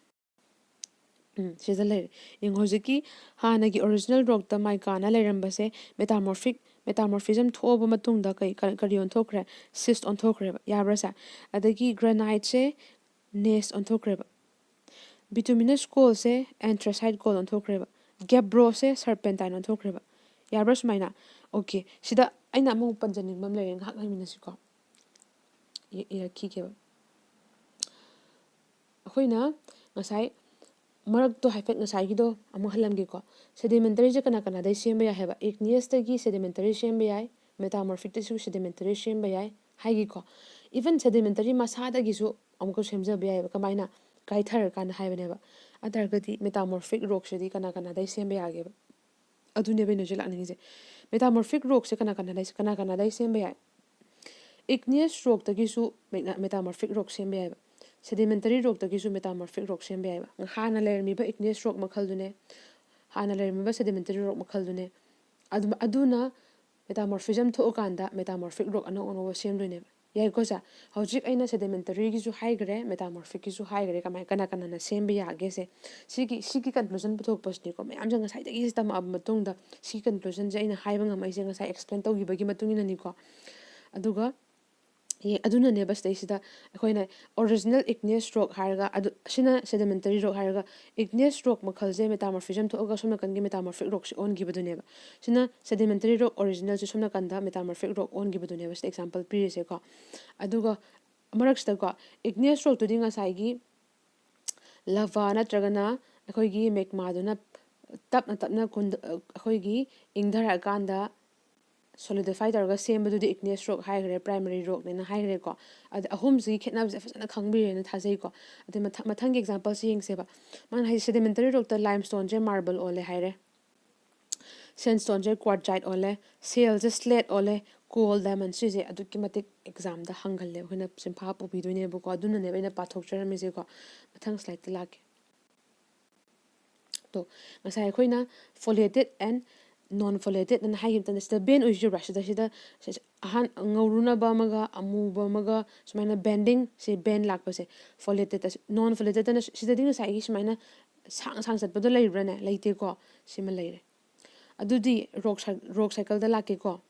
ꯎꯝ, ꯁꯤꯗ ꯂꯩꯔꯦ꯫ ꯌꯦꯡꯉꯣ, ꯍꯧꯖꯤꯛꯀꯤ ꯍꯥꯟꯅꯒꯤ original rockꯇ micaꯅ ꯂꯩꯔꯝꯕꯁꯦ metamorphic, metamorphism ꯊꯣꯛꯑꯕ ꯃꯇꯨꯡꯗ ꯀꯩ, ꯀ-, ꯀꯔꯤ ꯑꯣꯟꯊꯣꯛꯈ꯭ꯔꯦ? Schist ꯑꯣꯟꯊꯣꯛꯈ꯭ꯔꯦꯕ꯫ ꯌꯥꯕ꯭ꯔꯥ ꯁꯦ? ꯑꯗꯒꯤ graniteꯁꯦ gneiss ꯑꯣꯟꯊꯣꯛꯈ꯭ꯔꯦꯕ꯫ Bituminous coalꯁꯦ anthracite coal ꯑꯣꯟꯊꯣꯛꯈ꯭ꯔꯦꯕ꯫ Gabbroꯁꯦ serpentine ꯑꯣꯟꯊꯣꯛꯈ꯭ꯔꯦꯕ꯫ ꯌꯥꯕ꯭ꯔꯥ ꯁꯨꯃꯥꯏꯅ? Okay, ꯁꯤꯗ ꯑꯩꯅ ꯑꯃꯨꯛ ꯄꯟꯖꯅꯤꯡꯕ ꯑꯃ ꯂꯩꯔꯦ, ꯉꯥꯏꯍꯥꯛ ꯉꯥꯏꯃꯤꯟꯅꯁꯤꯀꯣ꯫ ꯏ-, ꯏꯔꯛꯈꯤꯒꯦꯕ꯫ ꯑꯩꯈꯣꯏꯅ ꯉꯁꯥꯏ ꯃꯔꯛꯇꯣ ꯍꯥꯏꯐꯦꯠ ꯉꯁꯥꯏꯒꯤꯗꯣ ꯑꯃꯨꯛ ꯍꯜꯂꯝꯒꯦꯀꯣ꯫ Sedimentarysꯦ ꯀꯅꯥ ꯀꯅꯥꯗꯩ ꯁꯦꯝꯕ ꯌꯥꯏ ꯍꯥꯏꯕ? Igneighsꯇꯒꯤ sedimentary ꯁꯦꯝꯕ ꯌꯥꯏ, metamorphicꯇꯁꯨ sedimentary ꯁꯦꯝꯕ ꯌꯥꯏ ꯍꯥꯏꯒꯤꯀꯣ꯫ Even sedimentary ꯃꯁꯥꯗꯒꯤꯁꯨ ꯑꯃꯨꯛꯀ ꯁꯦꯝꯖꯕ ꯌꯥꯏꯑꯕ꯫ ꯀꯃꯥꯏꯅ? ꯀꯥꯏꯊꯔꯀꯥꯟꯗ ꯍꯥꯏꯕꯅꯦꯕ꯫ ꯑꯗꯨ ꯇꯥꯔꯒꯗꯤ metamorphic rockꯁꯤꯗꯤ ꯀꯅꯥ ꯀꯅꯥꯗꯩ ꯁꯦꯝꯕ ꯌꯥꯒꯦꯕ? ꯑꯗꯨꯅꯦꯕ ꯑꯩꯅ ꯍꯧꯖꯤꯛ ꯂꯥꯛꯅꯤꯡꯉꯤꯁꯦ꯫ Metamorphic rockꯁꯦ ꯀꯅꯥ ꯀꯅꯥꯗꯩ, ꯀꯅꯥ ꯀꯅꯥꯗꯩ ꯁꯦꯝꯕ ꯌꯥꯏ? Igneous rockꯇꯒꯤꯁꯨ meta-, metamorphic rock ꯁꯦꯝꯕ ꯌꯥꯏꯕ꯫ Sedimentary rockꯇꯒꯤꯁꯨ metamorphic rock ꯁꯦꯝꯕ ꯌꯥꯏꯕ꯫ ꯍꯥꯟꯅ ꯂꯩꯔꯝꯃꯤꯕ igneous rock ꯃꯈꯜꯗꯨꯅꯦ, ꯍꯥꯟꯅ ꯂꯩꯔꯝꯃꯤꯕ sedimentary rock ꯃꯈꯜꯗꯨꯅꯦ꯫ ꯑꯗꯨꯝ, ꯑꯗꯨꯅ metamorphism ꯊꯣꯛꯑꯀꯥꯟꯗ metamorphic rock ꯑꯅꯧ ꯑꯅꯧꯕ ꯁꯦꯝꯗꯣꯏꯅꯦꯕ꯫ ꯌꯥꯏꯀꯣ ꯁꯦ? ꯍꯧꯖꯤꯛ ꯑꯩꯅ sedimentarysꯒꯤꯁꯨ ꯍꯥꯏꯈ꯭ꯔꯦ, metamorphicꯀꯤꯁꯨ ꯍꯥꯏꯈ꯭ꯔꯦ, ꯀꯃꯥꯏ, ꯀꯅꯥ ꯀꯅꯥꯅ ꯁꯦꯝꯕ ꯌꯥꯒꯦꯁꯦ꯫ ꯁꯤꯒꯤ, ꯁꯤꯒꯤ conclusion ꯄꯨꯊꯣꯛꯄꯁꯤꯅꯤꯀꯣ, ꯃꯌꯥꯝꯁꯦ ꯉꯁꯥꯏꯗꯒꯤ ꯁꯤ ꯇꯝꯃꯛꯑꯕ ꯃꯇꯨꯡꯗ ꯁꯤ conclusionꯁꯦ ꯑꯩꯅ ꯍꯥꯏꯕ ꯉꯝꯃꯛꯏꯁꯦ, ꯉꯁꯥꯏ explain ꯇꯧꯈꯤꯕꯒꯤ ꯃꯇꯨꯡ ꯏꯟꯅꯅꯤꯀꯣ꯫ ꯑꯗꯨꯒ ꯌꯦ-, ꯑꯗꯨꯅꯅꯦꯕ ꯁꯤꯗꯩꯁꯤꯗ ꯑꯩꯈꯣꯏꯅ original igneous rock ꯍꯥꯏꯔꯒ, ꯑꯗꯨ, ꯁꯤꯅ sedimentary rock ꯍꯥꯏꯔꯒ, igneous rock ꯃꯈꯜꯁꯦ metamorphism ꯊꯣꯛꯑꯒ ꯁꯣꯝ ꯅꯥꯀꯟꯒꯤ metamorphic rockꯁꯦ ꯑꯣꯟꯈꯤꯕꯗꯨꯅꯦꯕ꯫ ꯁꯤꯅ sedimentary rock originalꯁꯦ ꯁꯣꯝ ꯅꯥꯀꯟꯗ metamorphic rock ꯑꯣꯟꯈꯤꯕꯗꯨꯅꯦꯕ ꯁꯤꯗ example ꯄꯤꯔꯤꯁꯦꯀꯣ꯫ ꯑꯗꯨꯒ ꯃꯔꯛꯁꯤꯗꯀꯣ, igneous rockꯇꯨꯗꯤ ꯉꯁꯥꯏꯒꯤ lava ꯅꯠꯇ꯭ꯔꯒꯅ ꯑꯩꯈꯣꯏꯒꯤ magmaꯗꯨꯅ ꯇꯞꯅ ꯇꯞꯅ ꯀꯨꯟꯗ-, ꯑꯩꯈꯣꯏꯒꯤ ꯏꯪꯊꯔꯛꯑꯀꯥꯟꯗ ꯁꯣꯂꯤꯗꯤꯐꯥꯏ ꯇꯧꯔꯒ ꯁꯦꯝꯕꯗꯨꯗꯤ igneous rock ꯍꯥꯏꯈ꯭ꯔꯦ, primary rockꯅꯦꯅ ꯍꯥꯏꯈ꯭ꯔꯦꯀꯣ꯫ ꯑꯗ ꯑꯍꯨꯝꯁꯤꯒꯤ ꯈꯦꯠꯅꯕꯁꯦ ꯐꯖꯅ ꯈꯪꯕꯤꯔꯦꯅ ꯊꯥꯖꯩꯀꯣ꯫ ꯑꯗꯩ ꯃꯊꯪ ꯃꯊꯪꯒꯤ ꯑꯦꯛꯖꯥꯝꯄꯜꯁꯤ ꯌꯦꯡꯁꯦꯕ꯫ ꯃꯥꯅ ꯍꯥꯏꯁꯦ sedimentary rockꯇ limestoneꯁꯦ marble ꯑꯣꯜꯂꯦ ꯍꯥꯏꯔꯦ, sandstoneꯁꯦ quartzite ꯑꯣꯜꯂꯦ, shaleꯁꯦ slate ꯑꯣꯜꯂꯦ, coal diamond, ꯁꯤꯁꯦ ꯑꯗꯨꯛꯀꯤ ꯃꯇꯤꯛ ꯑꯦꯛꯖꯥꯝꯗ ꯍꯪꯒꯜꯂꯦꯕ, ꯑꯩꯈꯣꯏꯅ ꯆꯤꯟꯐꯥ ꯄꯨꯕꯤꯗꯣꯏꯅꯦꯕꯀꯣ꯫ ꯑꯗꯨꯅꯅꯦꯕ ꯑꯩꯅ ꯄꯥꯊꯣꯛꯆꯔꯝꯃꯤꯁꯦꯀꯣ꯫ ꯃꯊꯪ slideꯇ ꯂꯥꯛꯀꯦ꯫ ꯇꯣ, ꯉꯁꯥꯏ ꯑꯩꯈꯣꯏꯅ foliated and non foliated ꯑꯅ ꯍꯥꯏꯈꯤꯕ ꯃꯇꯝꯗ, ꯁꯤꯗ band ꯑꯣꯏꯁꯤꯕ꯭ꯔꯥ? ꯁꯤꯗ ꯁꯤꯗ ꯁꯤ- ꯑꯍꯥꯟ ꯉꯧꯔꯨꯅꯕ ꯑꯃꯒ ꯑꯃꯨꯕ ꯑꯃꯒ ꯁꯨꯃꯥꯏꯅ bending, ꯁꯤ band ꯂꯥꯛꯄꯁꯦ foliated꯫ Non foliated ꯑꯅ ꯁꯤꯗꯗꯤ ꯉꯁꯥꯏꯒꯤ ꯁꯨꯃꯥꯏꯅ ꯁꯥꯡ ꯁꯥꯡ ꯆꯠꯄꯗꯣ ꯂꯩꯕ꯭ꯔꯥꯅꯦ? ꯂꯩꯇꯦꯀꯣ꯫ ꯁꯤꯃ ꯂꯩꯔꯦ꯫ ꯑꯗꯨꯗꯤ rock cy- rock cycleꯗ ꯂꯥꯛꯀꯦꯀꯣ꯫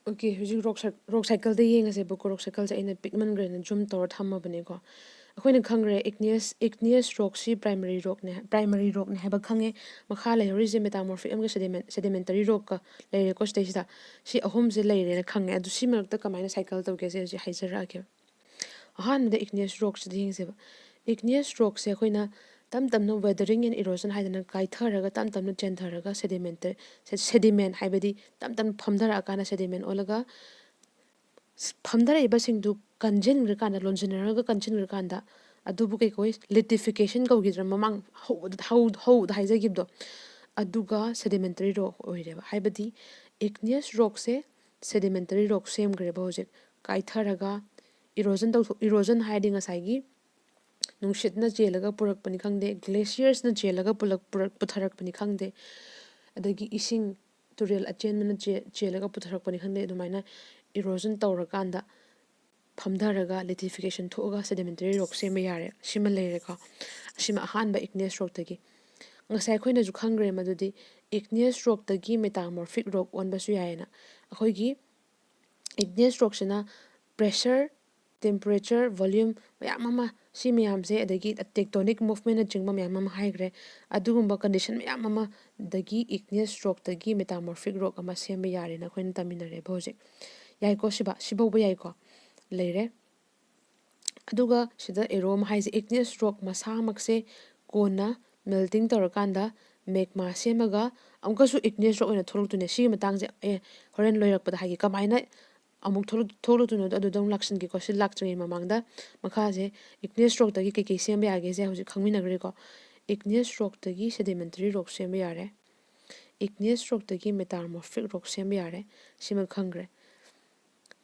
ꯑꯣꯀꯦ, ꯍꯧꯖꯤꯛ rock cy- rock cycleꯗ ꯌꯦꯡꯉꯁꯦꯕꯀꯣ꯫ Rock cycleꯁꯦ ꯑꯩꯅ ꯄꯤꯛꯃꯟꯈ꯭ꯔꯦꯅ zoom ꯇꯧꯔ ꯊꯝꯃꯕꯅꯦꯀꯣ꯫ ꯑꯩꯈꯣꯏꯅ ꯈꯪꯈ꯭ꯔꯦ igneous igneous rockꯁꯤ primary rockꯅꯦ, primary rockꯅꯦ ꯍꯥꯏꯕ ꯈꯪꯉꯦ꯫ ꯃꯈꯥ ꯂꯩꯍꯧꯔꯤꯁꯦ metamorphic ꯑꯃꯒ sedimen- sedimentary rockꯀ ꯂꯩꯔꯦꯀꯣ ꯁꯤꯗꯩꯁꯤꯗ꯫ ꯁꯤ ꯑꯍꯨꯝꯁꯦ ꯂꯩꯔꯦꯅ ꯈꯪꯉꯦ꯫ ꯑꯗꯨ ꯁꯤ ꯃꯔꯛꯇ ꯀꯃꯥꯏꯅ cycle ꯇꯧꯒꯦꯁꯦ ꯍꯧꯖꯤꯛ ꯍꯥꯏꯖꯔꯛꯑꯒꯦ꯫ ꯑꯍꯥꯟꯕꯗ igneous rockꯁꯤꯗ ꯌꯦꯡꯁꯦꯕ꯫ Igneous rockꯁꯦ ꯑꯩꯈꯣꯏꯅ ꯇꯞ ꯇꯞꯅ weathering and erosion ꯍꯥꯏꯗꯅ ꯀꯥꯏꯊꯔꯒ ꯇꯞ ꯇꯞꯅ ꯆꯦꯟꯊꯔꯒ sediment, sediment ꯍꯥꯏꯕꯗꯤ ꯇꯞ ꯇꯞꯅ ꯐꯝꯊꯔꯛꯑꯀꯥꯟꯗ sediment ꯑꯣꯜꯂꯒ ꯐꯝꯊꯔꯛꯏꯕꯁꯤꯡꯗꯨ ꯀꯟꯁꯤꯟꯈ꯭ꯔꯀꯥꯟꯗ, ꯂꯣꯟꯁꯤꯟꯅꯔꯒ ꯀꯟꯁꯤꯟꯈ꯭ꯔꯀꯥꯟꯗ, ꯑꯗꯨꯕꯨ ꯀꯩ ꯀꯧꯏ? Lithification ꯀꯧꯈꯤꯗ꯭ꯔꯥ ꯃꯃꯥꯡ ꯍꯧꯕꯗ ꯍꯧ- ꯍꯧꯕꯗ ꯍꯥꯏꯖꯈꯤꯕꯗꯣ? ꯑꯗꯨꯒ sedimentary rock ꯑꯣꯏꯔꯦꯕ꯫ ꯍꯥꯏꯕꯗꯤ igneous rockꯁꯦ sedimentary rock ꯁꯦꯝꯈ꯭ꯔꯦꯕ ꯍꯧꯖꯤꯛ꯫ ꯀꯥꯏꯊꯔꯒ erosion ꯇꯧꯊꯣꯛ erosion ꯍꯥꯏꯔꯗꯤ ꯉꯁꯥꯏꯒꯤ ꯅꯨꯡꯁꯤꯠꯅ ꯆꯦꯜꯂꯒ ꯄꯨꯔꯛꯄꯅꯤ ꯈꯪꯗꯦ, glaciersꯅ ꯆꯦꯜꯂꯒ ꯄꯨꯂꯛ- ꯄꯨꯔꯛ- ꯄꯨꯊꯔꯛꯄꯅꯤ ꯈꯪꯗꯦ, ꯑꯗꯒꯤ ꯏꯁꯤꯡ ꯇꯨꯔꯦꯜ ꯑꯆꯦꯟꯕꯅ ꯆꯦ- ꯆꯦꯜꯂꯒ ꯄꯨꯊꯔꯛꯄꯅꯤ ꯈꯪꯗꯦ, ꯑꯗꯨꯃꯥꯏꯅ erosion ꯇꯧꯔꯀꯥꯟꯗ ꯐꯝꯊꯔꯒ lithification ꯊꯣꯛꯑꯒ sedimentary rock ꯁꯦꯝꯕ ꯌꯥꯔꯦ꯫ ꯁꯤꯃ ꯂꯩꯔꯦꯀꯣ꯫ ꯑꯁꯤꯃ ꯑꯍꯥꯟꯕ igneous rockꯇꯒꯤ꯫ ꯉꯁꯥꯏ ꯑꯩꯈꯣꯏꯅꯁꯨ ꯈꯪꯈ꯭ꯔꯦ ꯃꯗꯨꯗꯤ igneous rockꯇꯒꯤ metamorphic rock ꯑꯣꯟꯕꯁꯨ ꯌꯥꯏꯌꯦꯅ꯫ ꯑꯩꯈꯣꯏꯒꯤ igneous rockꯁꯤꯅ pressure, temperature, volume ꯃꯌꯥꯝ ꯑꯃ, ꯁꯤ ꯃꯌꯥꯝꯁꯦ, ꯑꯗꯒꯤ tectonic movementꯅꯆꯤꯡꯕ ꯃꯌꯥꯝ ꯑꯃ ꯍꯥꯏꯈ꯭ꯔꯦ꯫ ꯑꯗꯨꯒꯨꯝꯕ condition ꯃꯌꯥꯝ ꯑꯃꯗꯒꯤ igneous rockꯇꯒꯤ metamorphic rock ꯑꯃ ꯁꯦꯝꯕ ꯌꯥꯔꯦꯅ ꯑꯩꯈꯣꯏꯅ ꯇꯝꯃꯤꯟꯅꯔꯦꯕ ꯍꯧꯖꯤꯛ꯫ ꯌꯥꯏꯀꯣ ꯁꯤꯕ? ꯁꯤꯐꯥꯎꯕ ꯌꯥꯏꯀꯣ? ꯂꯩꯔꯦ꯫ ꯑꯗꯨꯒ ꯁꯤꯗ arrow ꯑꯃ ꯍꯥꯏꯁꯦ igneous rock ꯃꯁꯥꯃꯛꯁꯦ ꯀꯣꯟꯅ melting ꯇꯧꯔꯀꯥꯟꯗ magma ꯁꯦꯝꯃꯒ ꯑꯃꯨꯛꯀꯁꯨ igneous rock ꯑꯣꯏꯅ ꯊꯣꯛꯂꯛꯇꯣꯏꯅꯦ꯫ ꯁꯤꯒꯤ ꯃꯇꯥꯡꯁꯦ ꯑꯦ ꯍꯣꯔꯦꯟ ꯂꯣꯏꯔꯛꯄꯗ ꯍꯥꯏꯒꯦ, ꯀꯃꯥꯏꯅ ꯑꯃꯨꯛ ꯊꯣꯛꯂꯛ- ꯊꯣꯛꯂꯛꯇꯣꯏꯅꯣꯗꯣ ꯑꯗꯨꯗ ꯑꯃꯨꯛ ꯂꯥꯛꯁꯟꯒꯦꯀꯣ꯫ ꯁꯤ ꯂꯥꯛꯇ꯭ꯔꯤꯉꯩ ꯃꯃꯥꯡꯗ ꯃꯈꯥꯁꯦ igneous rockꯇꯒꯤ ꯀꯩꯀꯩ ꯁꯦꯝꯕ ꯌꯥꯒꯦꯁꯦ ꯍꯧꯖꯤꯛ ꯈꯪꯃꯤꯟꯅꯈ꯭ꯔꯦꯀꯣ꯫ Igneous rockꯇꯒꯤ sedimentary rock ꯁꯦꯝꯕ ꯌꯥꯔꯦ, igneous rockꯇꯒꯤ metamorphic rock ꯁꯦꯝꯕ ꯌꯥꯔꯦ, ꯁꯤꯃ ꯈꯪꯈ꯭ꯔꯦ꯫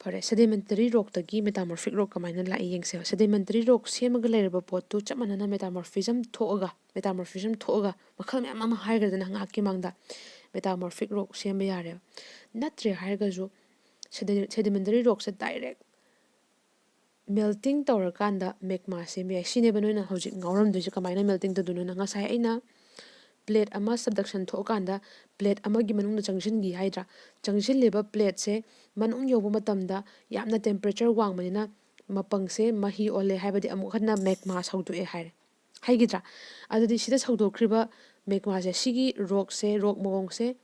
ꯐꯔꯦ, sedimentary rockꯇꯒꯤ metamorphic rock ꯀꯃꯥꯏꯅ ꯂꯥꯛꯏ ꯌꯦꯡꯁꯦꯕ꯫ Sedimentary rock ꯁꯦꯝꯃꯒ ꯂꯩꯔꯕ ꯄꯣꯠꯇꯨ ꯆꯞ ꯃꯥꯟꯅꯅ metamorphism ꯊꯣꯛꯑꯒ, metamorphism ꯊꯣꯛꯑꯒ ꯃꯈꯜ ꯃꯌꯥꯝ ꯑꯃ ꯍꯥꯏꯈ꯭ꯔꯦꯗꯅ ꯉꯥꯏꯍꯥꯛꯀꯤ ꯃꯥꯡꯗ, metamorphic rock ꯁꯦꯝꯕ ꯌꯥꯔꯦꯕ꯫ ꯅꯠꯇ꯭ꯔꯦ ꯍꯥꯏꯔꯒꯁꯨ sedi- sedimentary rockꯁꯦ direct melting ꯇꯧꯔꯀꯥꯟꯗ magma ꯁꯦꯝꯕ ꯌꯥꯏ꯫ ꯁꯤꯅꯦꯕ ꯅꯣꯏꯅ ꯍꯧꯖꯤꯛ ꯉꯥꯎꯔꯝꯗꯣꯏꯁꯦ꯫ ꯀꯃꯥꯏꯅ melting ꯇꯧꯗꯣꯏꯅꯣꯅ? ꯉꯁꯥꯏ ꯑꯩꯅ plate ꯑꯃ subduction ꯊꯣꯛꯑꯀꯥꯟꯗ plate ꯑꯃꯒꯤ ꯃꯅꯨꯡꯗ ꯆꯪꯁꯤꯟꯈꯤ ꯍꯥꯏꯗ꯭ꯔꯥ? ꯆꯪꯁꯤꯜꯂꯤꯕ plateꯁꯦ ꯃꯅꯨꯡ ꯌꯧꯕ ꯃꯇꯝꯗ ꯌꯥꯝꯅ temperature ꯋꯥꯡꯕꯅꯤꯅ ꯃꯄꯪꯁꯦ ꯃꯍꯤ ꯑꯣꯜꯂꯦ, ꯍꯥꯏꯕꯗꯤ ꯑꯃꯨꯛ ꯍꯟꯅ magma ꯁꯧꯗꯣꯛꯑꯦ ꯍꯥꯏꯔꯦ꯫ ꯍꯥꯏꯈꯤꯗ꯭ꯔꯥ? ꯑꯗꯨꯗꯤ ꯁꯤꯗ ꯁꯧꯗꯣꯛꯈ꯭ꯔꯤꯕ magmaꯁꯦ, ꯁꯤꯒꯤ rockꯁꯦ, rock ꯃꯑꯣꯡꯁꯦ,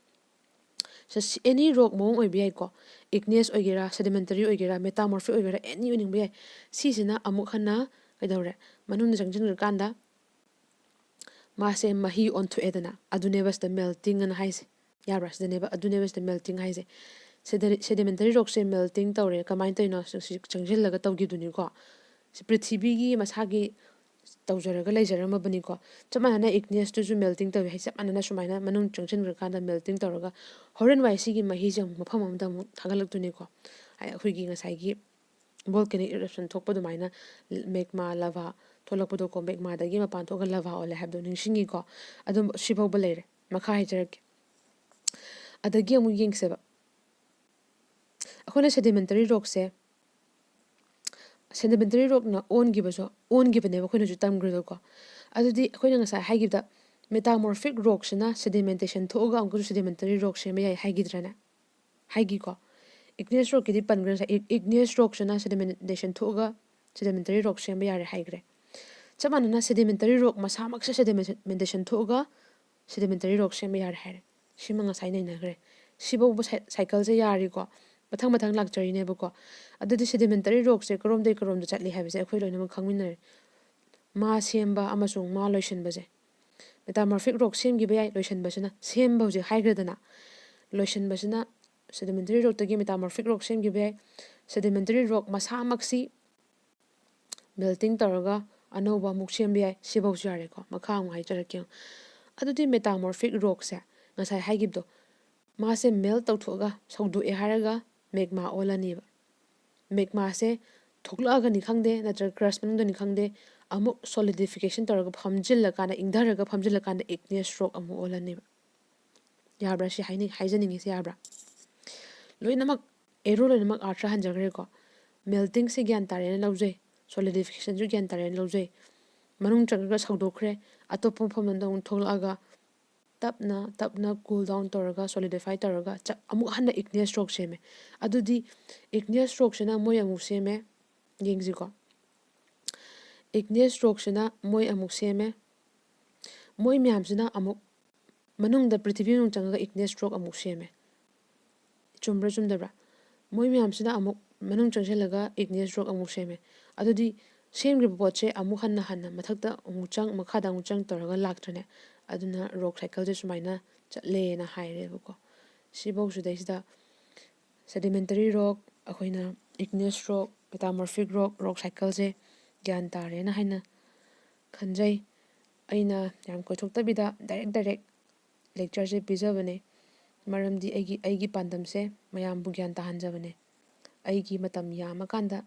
ꯁ- ꯁꯤ- any rock ꯃꯑꯣꯡ ꯑꯣꯏꯕ ꯌꯥꯏꯀꯣ꯫ Igneous ꯑꯣꯏꯒꯦꯔꯥ, sedimentary ꯑꯣꯏꯒꯦꯔꯥ, metamorphic ꯑꯣꯏꯒꯦꯔꯥ, any ꯑꯣꯏꯅꯤꯡꯕ ꯌꯥꯏ꯫ ꯁꯤꯁꯤꯅ ꯑꯃꯨꯛ ꯍꯟꯅ ꯀꯩꯗꯧꯔꯦ? ꯃꯅꯨꯡꯗ ꯆꯪꯁꯤꯟꯈ꯭ꯔꯀꯥꯟꯗ ꯃꯥꯁꯦ ꯃꯍꯤ ꯑꯣꯟꯊꯣꯛꯑꯦꯗꯅ, ꯑꯗꯨꯅꯦꯕ ꯁꯤꯗ melting ꯑꯅ ꯍꯥꯏꯁꯦ꯫ ꯌꯥꯕ꯭ꯔꯥ? ꯁꯤꯗꯅꯦꯕ, ꯑꯗꯨꯅꯦꯕ ꯁꯤꯗ melting ꯍꯥꯏꯁꯦ꯫ Sedi- sedimentary rockꯁꯦ melting ꯇꯧꯔꯦ꯫ ꯀꯃꯥꯏꯅ ꯇꯧꯔꯤꯅꯣ? ꯁꯤ- ꯁꯤ ꯆꯪꯁꯤꯜꯂꯒ ꯇꯧꯈꯤꯗꯨꯅꯤꯀꯣ꯫ ꯁꯤ ꯄ꯭ꯔꯤꯊꯤꯕꯤꯒꯤ ꯃꯁꯥꯒꯤ ꯇꯧꯖꯔꯒ ꯂꯩꯖꯔꯝꯃꯕꯅꯤꯀꯣ꯫ ꯆꯞ ꯃꯥꯟꯅꯅ igneousꯇꯨꯁꯨ melting ꯇꯧꯋꯤ ꯍꯥꯏ, ꯆꯞ ꯃꯥꯟꯅꯅ ꯁꯨꯃꯥꯏꯅ ꯃꯅꯨꯡ ꯆꯪꯁꯤꯟꯈ꯭ꯔꯀꯥꯟꯗ melting ꯇꯧꯔꯒ ꯍꯣꯔꯦꯟ ꯋꯥꯏ ꯁꯤꯒꯤ ꯃꯍꯤꯁꯦ ꯑꯃꯨꯛ ꯃꯐꯝ ꯑꯃꯗ ꯑꯃꯨꯛ ꯊꯥꯒꯠꯂꯛꯇꯣꯏꯅꯤꯀꯣ꯫ ꯍꯥꯏ, ꯑꯩꯈꯣꯏꯒꯤ ꯉꯁꯥꯏꯒꯤ volcanic eruption ꯊꯣꯛꯄ ꯑꯗꯨꯃꯥꯏꯅ magma, lava ꯊꯣꯛꯂꯛꯄꯗꯣꯀꯣ, magmaꯗꯒꯤ ꯃꯄꯥꯟ ꯊꯣꯛꯑꯒ lava ꯑꯣꯜꯂꯦ ꯍꯥꯏꯕꯗꯣ ꯅꯤꯡꯁꯤꯡꯉꯤꯀꯣ꯫ ꯑꯗꯨꯝ ꯁꯤꯐꯥꯎꯕ ꯂꯩꯔꯦ, ꯃꯈꯥ ꯍꯥꯏꯖꯔꯛꯀꯦ꯫ ꯑꯗꯒꯤ ꯑꯃꯨꯛ ꯌꯦꯡꯁꯦꯕ, ꯑꯩꯈꯣꯏꯅ sedimentary rockꯁꯦ, sedimentary rockꯅ ꯑꯣꯟꯈꯤꯕꯁꯨ ꯑꯣꯟꯈꯤꯕꯅꯦꯕ, ꯑꯩꯈꯣꯏꯅꯁꯨ ꯇꯝꯈ꯭ꯔꯦꯗꯀꯣ꯫ ꯑꯗꯨꯗꯤ ꯑꯩꯈꯣꯏꯅ ꯉꯁꯥꯏ ꯍꯥꯏꯈꯤꯕꯗ metamorphic rockꯁꯤꯅ sedimentation ꯊꯣꯛꯑꯒ ꯑꯃꯨꯛꯀꯁꯨ sedimentary rock ꯁꯦꯝꯕ ꯌꯥꯏ ꯍꯥꯏꯈꯤꯗ꯭ꯔꯅꯦ? ꯍꯥꯏꯈꯤꯀꯣ꯫ Igneous rockꯀꯤꯗꯤ ꯄꯟꯈ꯭ꯔꯦ ꯉꯁꯥꯏ꯫ Ig- igneous rockꯁꯤꯅ sedimentation ꯊꯣꯛꯑꯒ sedimentary rock ꯁꯦꯝꯕ ꯌꯥꯔꯦ ꯍꯥꯏꯈ꯭ꯔꯦ꯫ ꯆꯞ ꯃꯥꯟꯅꯅ sedimentary rock ꯃꯁꯥꯃꯛꯁꯦ sedimentation ꯊꯣꯛꯑꯒ sedimentary rock ꯁꯦꯝꯕ ꯌꯥꯔꯦ ꯍꯥꯏꯔꯦ꯫ ꯁꯤꯃ ꯉꯁꯥꯏ ꯅꯩꯅꯈ꯭ꯔꯦ꯫ ꯁꯤꯐꯥꯎꯕ cy- cycleꯁꯦ ꯌꯥꯔꯤꯀꯣ꯫ ꯃꯊꯪ ꯃꯊꯪ ꯂꯥꯛꯆꯔꯤꯅꯦꯕꯀꯣ꯫ ꯑꯗꯨꯗꯤ sedimentary rockꯁꯦ ꯀꯔꯣꯝꯗꯩ ꯀꯔꯣꯝꯗ ꯆꯠꯂꯤ ꯍꯥꯏꯕꯁꯦ ꯑꯩꯈꯣꯏ ꯂꯣꯏꯅꯃꯛ ꯈꯪꯃꯤꯟꯅꯔꯦ꯫ ꯃꯥ ꯁꯦꯝꯕ ꯑꯃꯁꯨꯡ ꯃꯥ ꯂꯣꯏꯁꯤꯟꯕꯁꯦ꯫ metamorphic rock ꯁꯦꯝꯈꯤꯕ ꯌꯥꯏ꯫ ꯂꯣꯏꯁꯤꯟꯕꯁꯤꯅ, ꯁꯦꯝꯕ ꯍꯧꯖꯤꯛ ꯍꯥꯏꯈ꯭ꯔꯦꯗꯅ, ꯂꯣꯏꯁꯤꯟꯕꯁꯤꯅ sedimentary rockꯇꯒꯤ metamorphic rock ꯁꯦꯝꯈꯤꯕ ꯌꯥꯏ꯫ Sedimentary rock ꯃꯁꯥꯃꯛꯁꯤ melting ꯇꯧꯔꯒ ꯑꯅꯧꯕ ꯑꯃꯨꯛ ꯁꯦꯝꯕ ꯌꯥꯏ꯫ ꯁꯤꯐꯧꯁꯨ ꯌꯥꯔꯦꯀꯣ꯫ ꯃꯈꯥ ꯑꯃꯨꯛ ꯍꯥꯏꯖꯔꯛꯀꯦ꯫ ꯑꯗꯨꯗꯤ metamorphic rockꯁꯦ ꯉꯁꯥꯏ ꯍꯥꯏꯈꯤꯕꯗꯣ, ꯃꯥꯁꯦ melt ꯇꯧꯊꯣꯛꯑꯒ ꯁꯧꯗꯣꯛꯑꯦ ꯍꯥꯏꯔꯒ magma ꯑꯣꯜꯂꯅꯦꯕ꯫ Magmaꯁꯦ ꯊꯣꯛꯂꯛꯑꯒꯅꯤ ꯈꯪꯗꯦ, ꯅꯠꯇ꯭ꯔꯒ crust ꯃꯅꯨꯡꯗꯅꯤ ꯈꯪꯗꯦ, ꯑꯃꯨꯛ solidification ꯇꯧꯔꯒ ꯐꯝꯖꯤꯜꯂꯀꯥꯟꯗ, ꯏꯪꯊꯔꯒ ꯐꯝꯖꯤꯜꯂꯀꯥꯟꯗ igneous rock ꯑꯃꯨꯛ ꯑꯣꯜꯂꯅꯦꯕ꯫ ꯌꯥꯕ꯭ꯔꯥ ꯁꯤ ꯍꯥꯏꯅꯤꯡ-, ꯍꯥꯏꯖꯅꯤꯡꯉꯤꯁꯦ ꯌꯥꯕ꯭ꯔꯥ? ꯂꯣꯏꯅꯃꯛ, arrow ꯂꯣꯏꯅꯃꯛ ꯑꯥꯔꯊ ꯍꯟꯖꯈ꯭ꯔꯦꯀꯣ꯫ Meltingꯁꯦ ꯒ꯭ꯌꯥꯟ ꯇꯥꯔꯦꯅ ꯂꯧꯖꯩ, solidificationꯁꯨ ꯒ꯭ꯌꯥꯟ ꯇꯥꯔꯦꯅ ꯂꯧꯖꯩ꯫ ꯃꯅꯨꯡ ꯆꯪꯉꯒ ꯁꯧꯗꯣꯛꯈ꯭ꯔꯦ, ꯑꯇꯣꯞꯄ ꯃꯐꯝ ꯑꯃꯗ ꯑꯃꯨꯛ ꯊꯣꯛꯂꯛꯑꯒ ꯇꯞꯅ ꯇꯞꯅ cool down ꯇꯧꯔꯒ, solidify ꯇꯧꯔꯒ ꯆ-, ꯑꯃꯨꯛ ꯍꯟꯅ igneous rock ꯁꯦꯝꯃꯦ꯫ ꯑꯗꯨꯗꯤ igneous rockꯁꯤꯅ ꯃꯣꯏ ꯑꯃꯨꯛ ꯁꯦꯝꯃꯦ, ꯌꯦꯡꯁꯤꯀꯣ꯫ Igneous rockꯁꯤꯅ ꯃꯣꯏ ꯑꯃꯨꯛ ꯁꯦꯝꯃꯦ꯫ ꯃꯣꯏ ꯃꯌꯥꯝꯁꯤꯅ ꯑꯃꯨꯛ ꯃꯅꯨꯡꯗ, ꯄ꯭ꯔꯤꯊꯤꯕꯤ ꯃꯅꯨꯡ ꯆꯪꯉꯒ igneous rock ꯑꯃꯨꯛ ꯁꯦꯝꯃꯦ꯫ ꯆꯨꯝꯕ꯭ꯔꯥ ꯆꯨꯝꯗꯕ꯭ꯔꯥ? ꯃꯣꯏ ꯃꯌꯥꯝꯁꯤꯅ ꯑꯃꯨꯛ ꯃꯅꯨꯡ ꯆꯪꯁꯤꯜꯂꯒ igneous rock ꯑꯃꯨꯛ ꯁꯦꯝꯃꯦ꯫ ꯑꯗꯨꯗꯤ ꯁꯦꯝꯈ꯭ꯔꯤꯕ ꯄꯣꯠꯁꯦ ꯑꯃꯨꯛ ꯍꯟꯅ ꯍꯟꯅ ꯃꯊꯛꯇ ꯑꯃꯨꯛ ꯆꯪ, ꯃꯈꯥꯗ ꯑꯃꯨꯛ ꯆꯪ ꯇꯧꯔꯒ ꯂꯥꯛꯇ꯭ꯔꯅꯦ? ꯑꯗꯨꯅ rock cycleꯁꯦ ꯁꯨꯃꯥꯏꯅ ꯆꯠꯂꯦꯅ ꯍꯥꯏꯔꯦꯕꯀꯣ꯫ ꯁꯤꯐꯧ ꯁꯤꯗꯩꯁꯤꯗ sedimentary rock, ꯑꯩꯈꯣꯏꯅ igneous rock, metamorphic rock, rock cycleꯁꯦ ꯒ꯭ꯌꯥꯟ ꯇꯥꯔꯦꯅ ꯍꯥꯏꯅ ꯈꯟꯖꯩ꯫ ꯑꯩꯅ ꯌꯥꯝ ꯀꯣꯏꯊꯣꯛꯇꯕꯤꯗ direct direct lectureꯁꯦ ꯄꯤꯖꯕꯅꯦ, ꯃꯔꯝꯗꯤ ꯑꯩꯒꯤ, ꯑꯩꯒꯤ ꯄꯥꯟꯗꯝꯁꯦ ꯃꯌꯥꯝꯕꯨ ꯒ꯭ꯌꯥꯟ ꯇꯥꯍꯟꯖꯕꯅꯦ꯫ ꯑꯩꯒꯤ ꯃꯇꯝ ꯌꯥꯝꯃꯀꯥꯟꯗ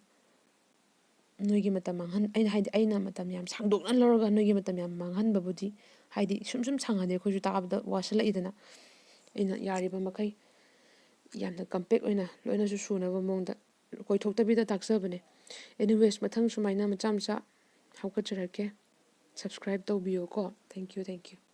ꯅꯣꯏꯒꯤ ꯃꯇꯝ ꯃꯥꯡꯍꯟ-, ꯑꯩꯅ ꯍꯥꯏꯗꯤ, ꯑꯩꯅ ꯃꯇꯝ ꯌꯥꯝ ꯁꯥꯡꯗꯣꯛꯅ ꯂꯧꯔꯒ ꯅꯣꯏꯒꯤ ꯃꯇꯝ ꯌꯥꯝ ꯃꯥꯡꯍꯟꯕꯕꯨꯗꯤ, ꯍꯥꯏꯗꯤ, ꯁꯨꯝ ꯁꯨꯝ ꯁꯥꯡꯉꯗꯤ ꯑꯩꯈꯣꯏꯁꯨ ꯇꯥꯕꯗ ꯋꯥꯁꯤꯜꯂꯛꯏꯗꯅ꯫ ꯑꯩꯅ ꯌꯥꯔꯤꯕ ꯃꯈꯩ ꯌꯥꯝꯅ compact ꯑꯣꯏꯅ, ꯂꯣꯏꯅꯁꯨ ꯁꯨꯅꯕ ꯃꯑꯣꯡꯗ ꯀꯣꯏꯊꯣꯛꯇꯕꯤꯗ ꯇꯥꯛꯆꯕꯅꯦ꯫ Anyways, ꯃꯊꯪ ꯁꯨꯃꯥꯏꯅ ꯃꯆꯥ ꯃꯆꯥ ꯍꯥꯞꯀꯠꯆꯔꯛꯀꯦ꯫ Subscribe ꯇꯧꯕꯤꯌꯨꯀꯣ꯫ Thank you, thank you꯫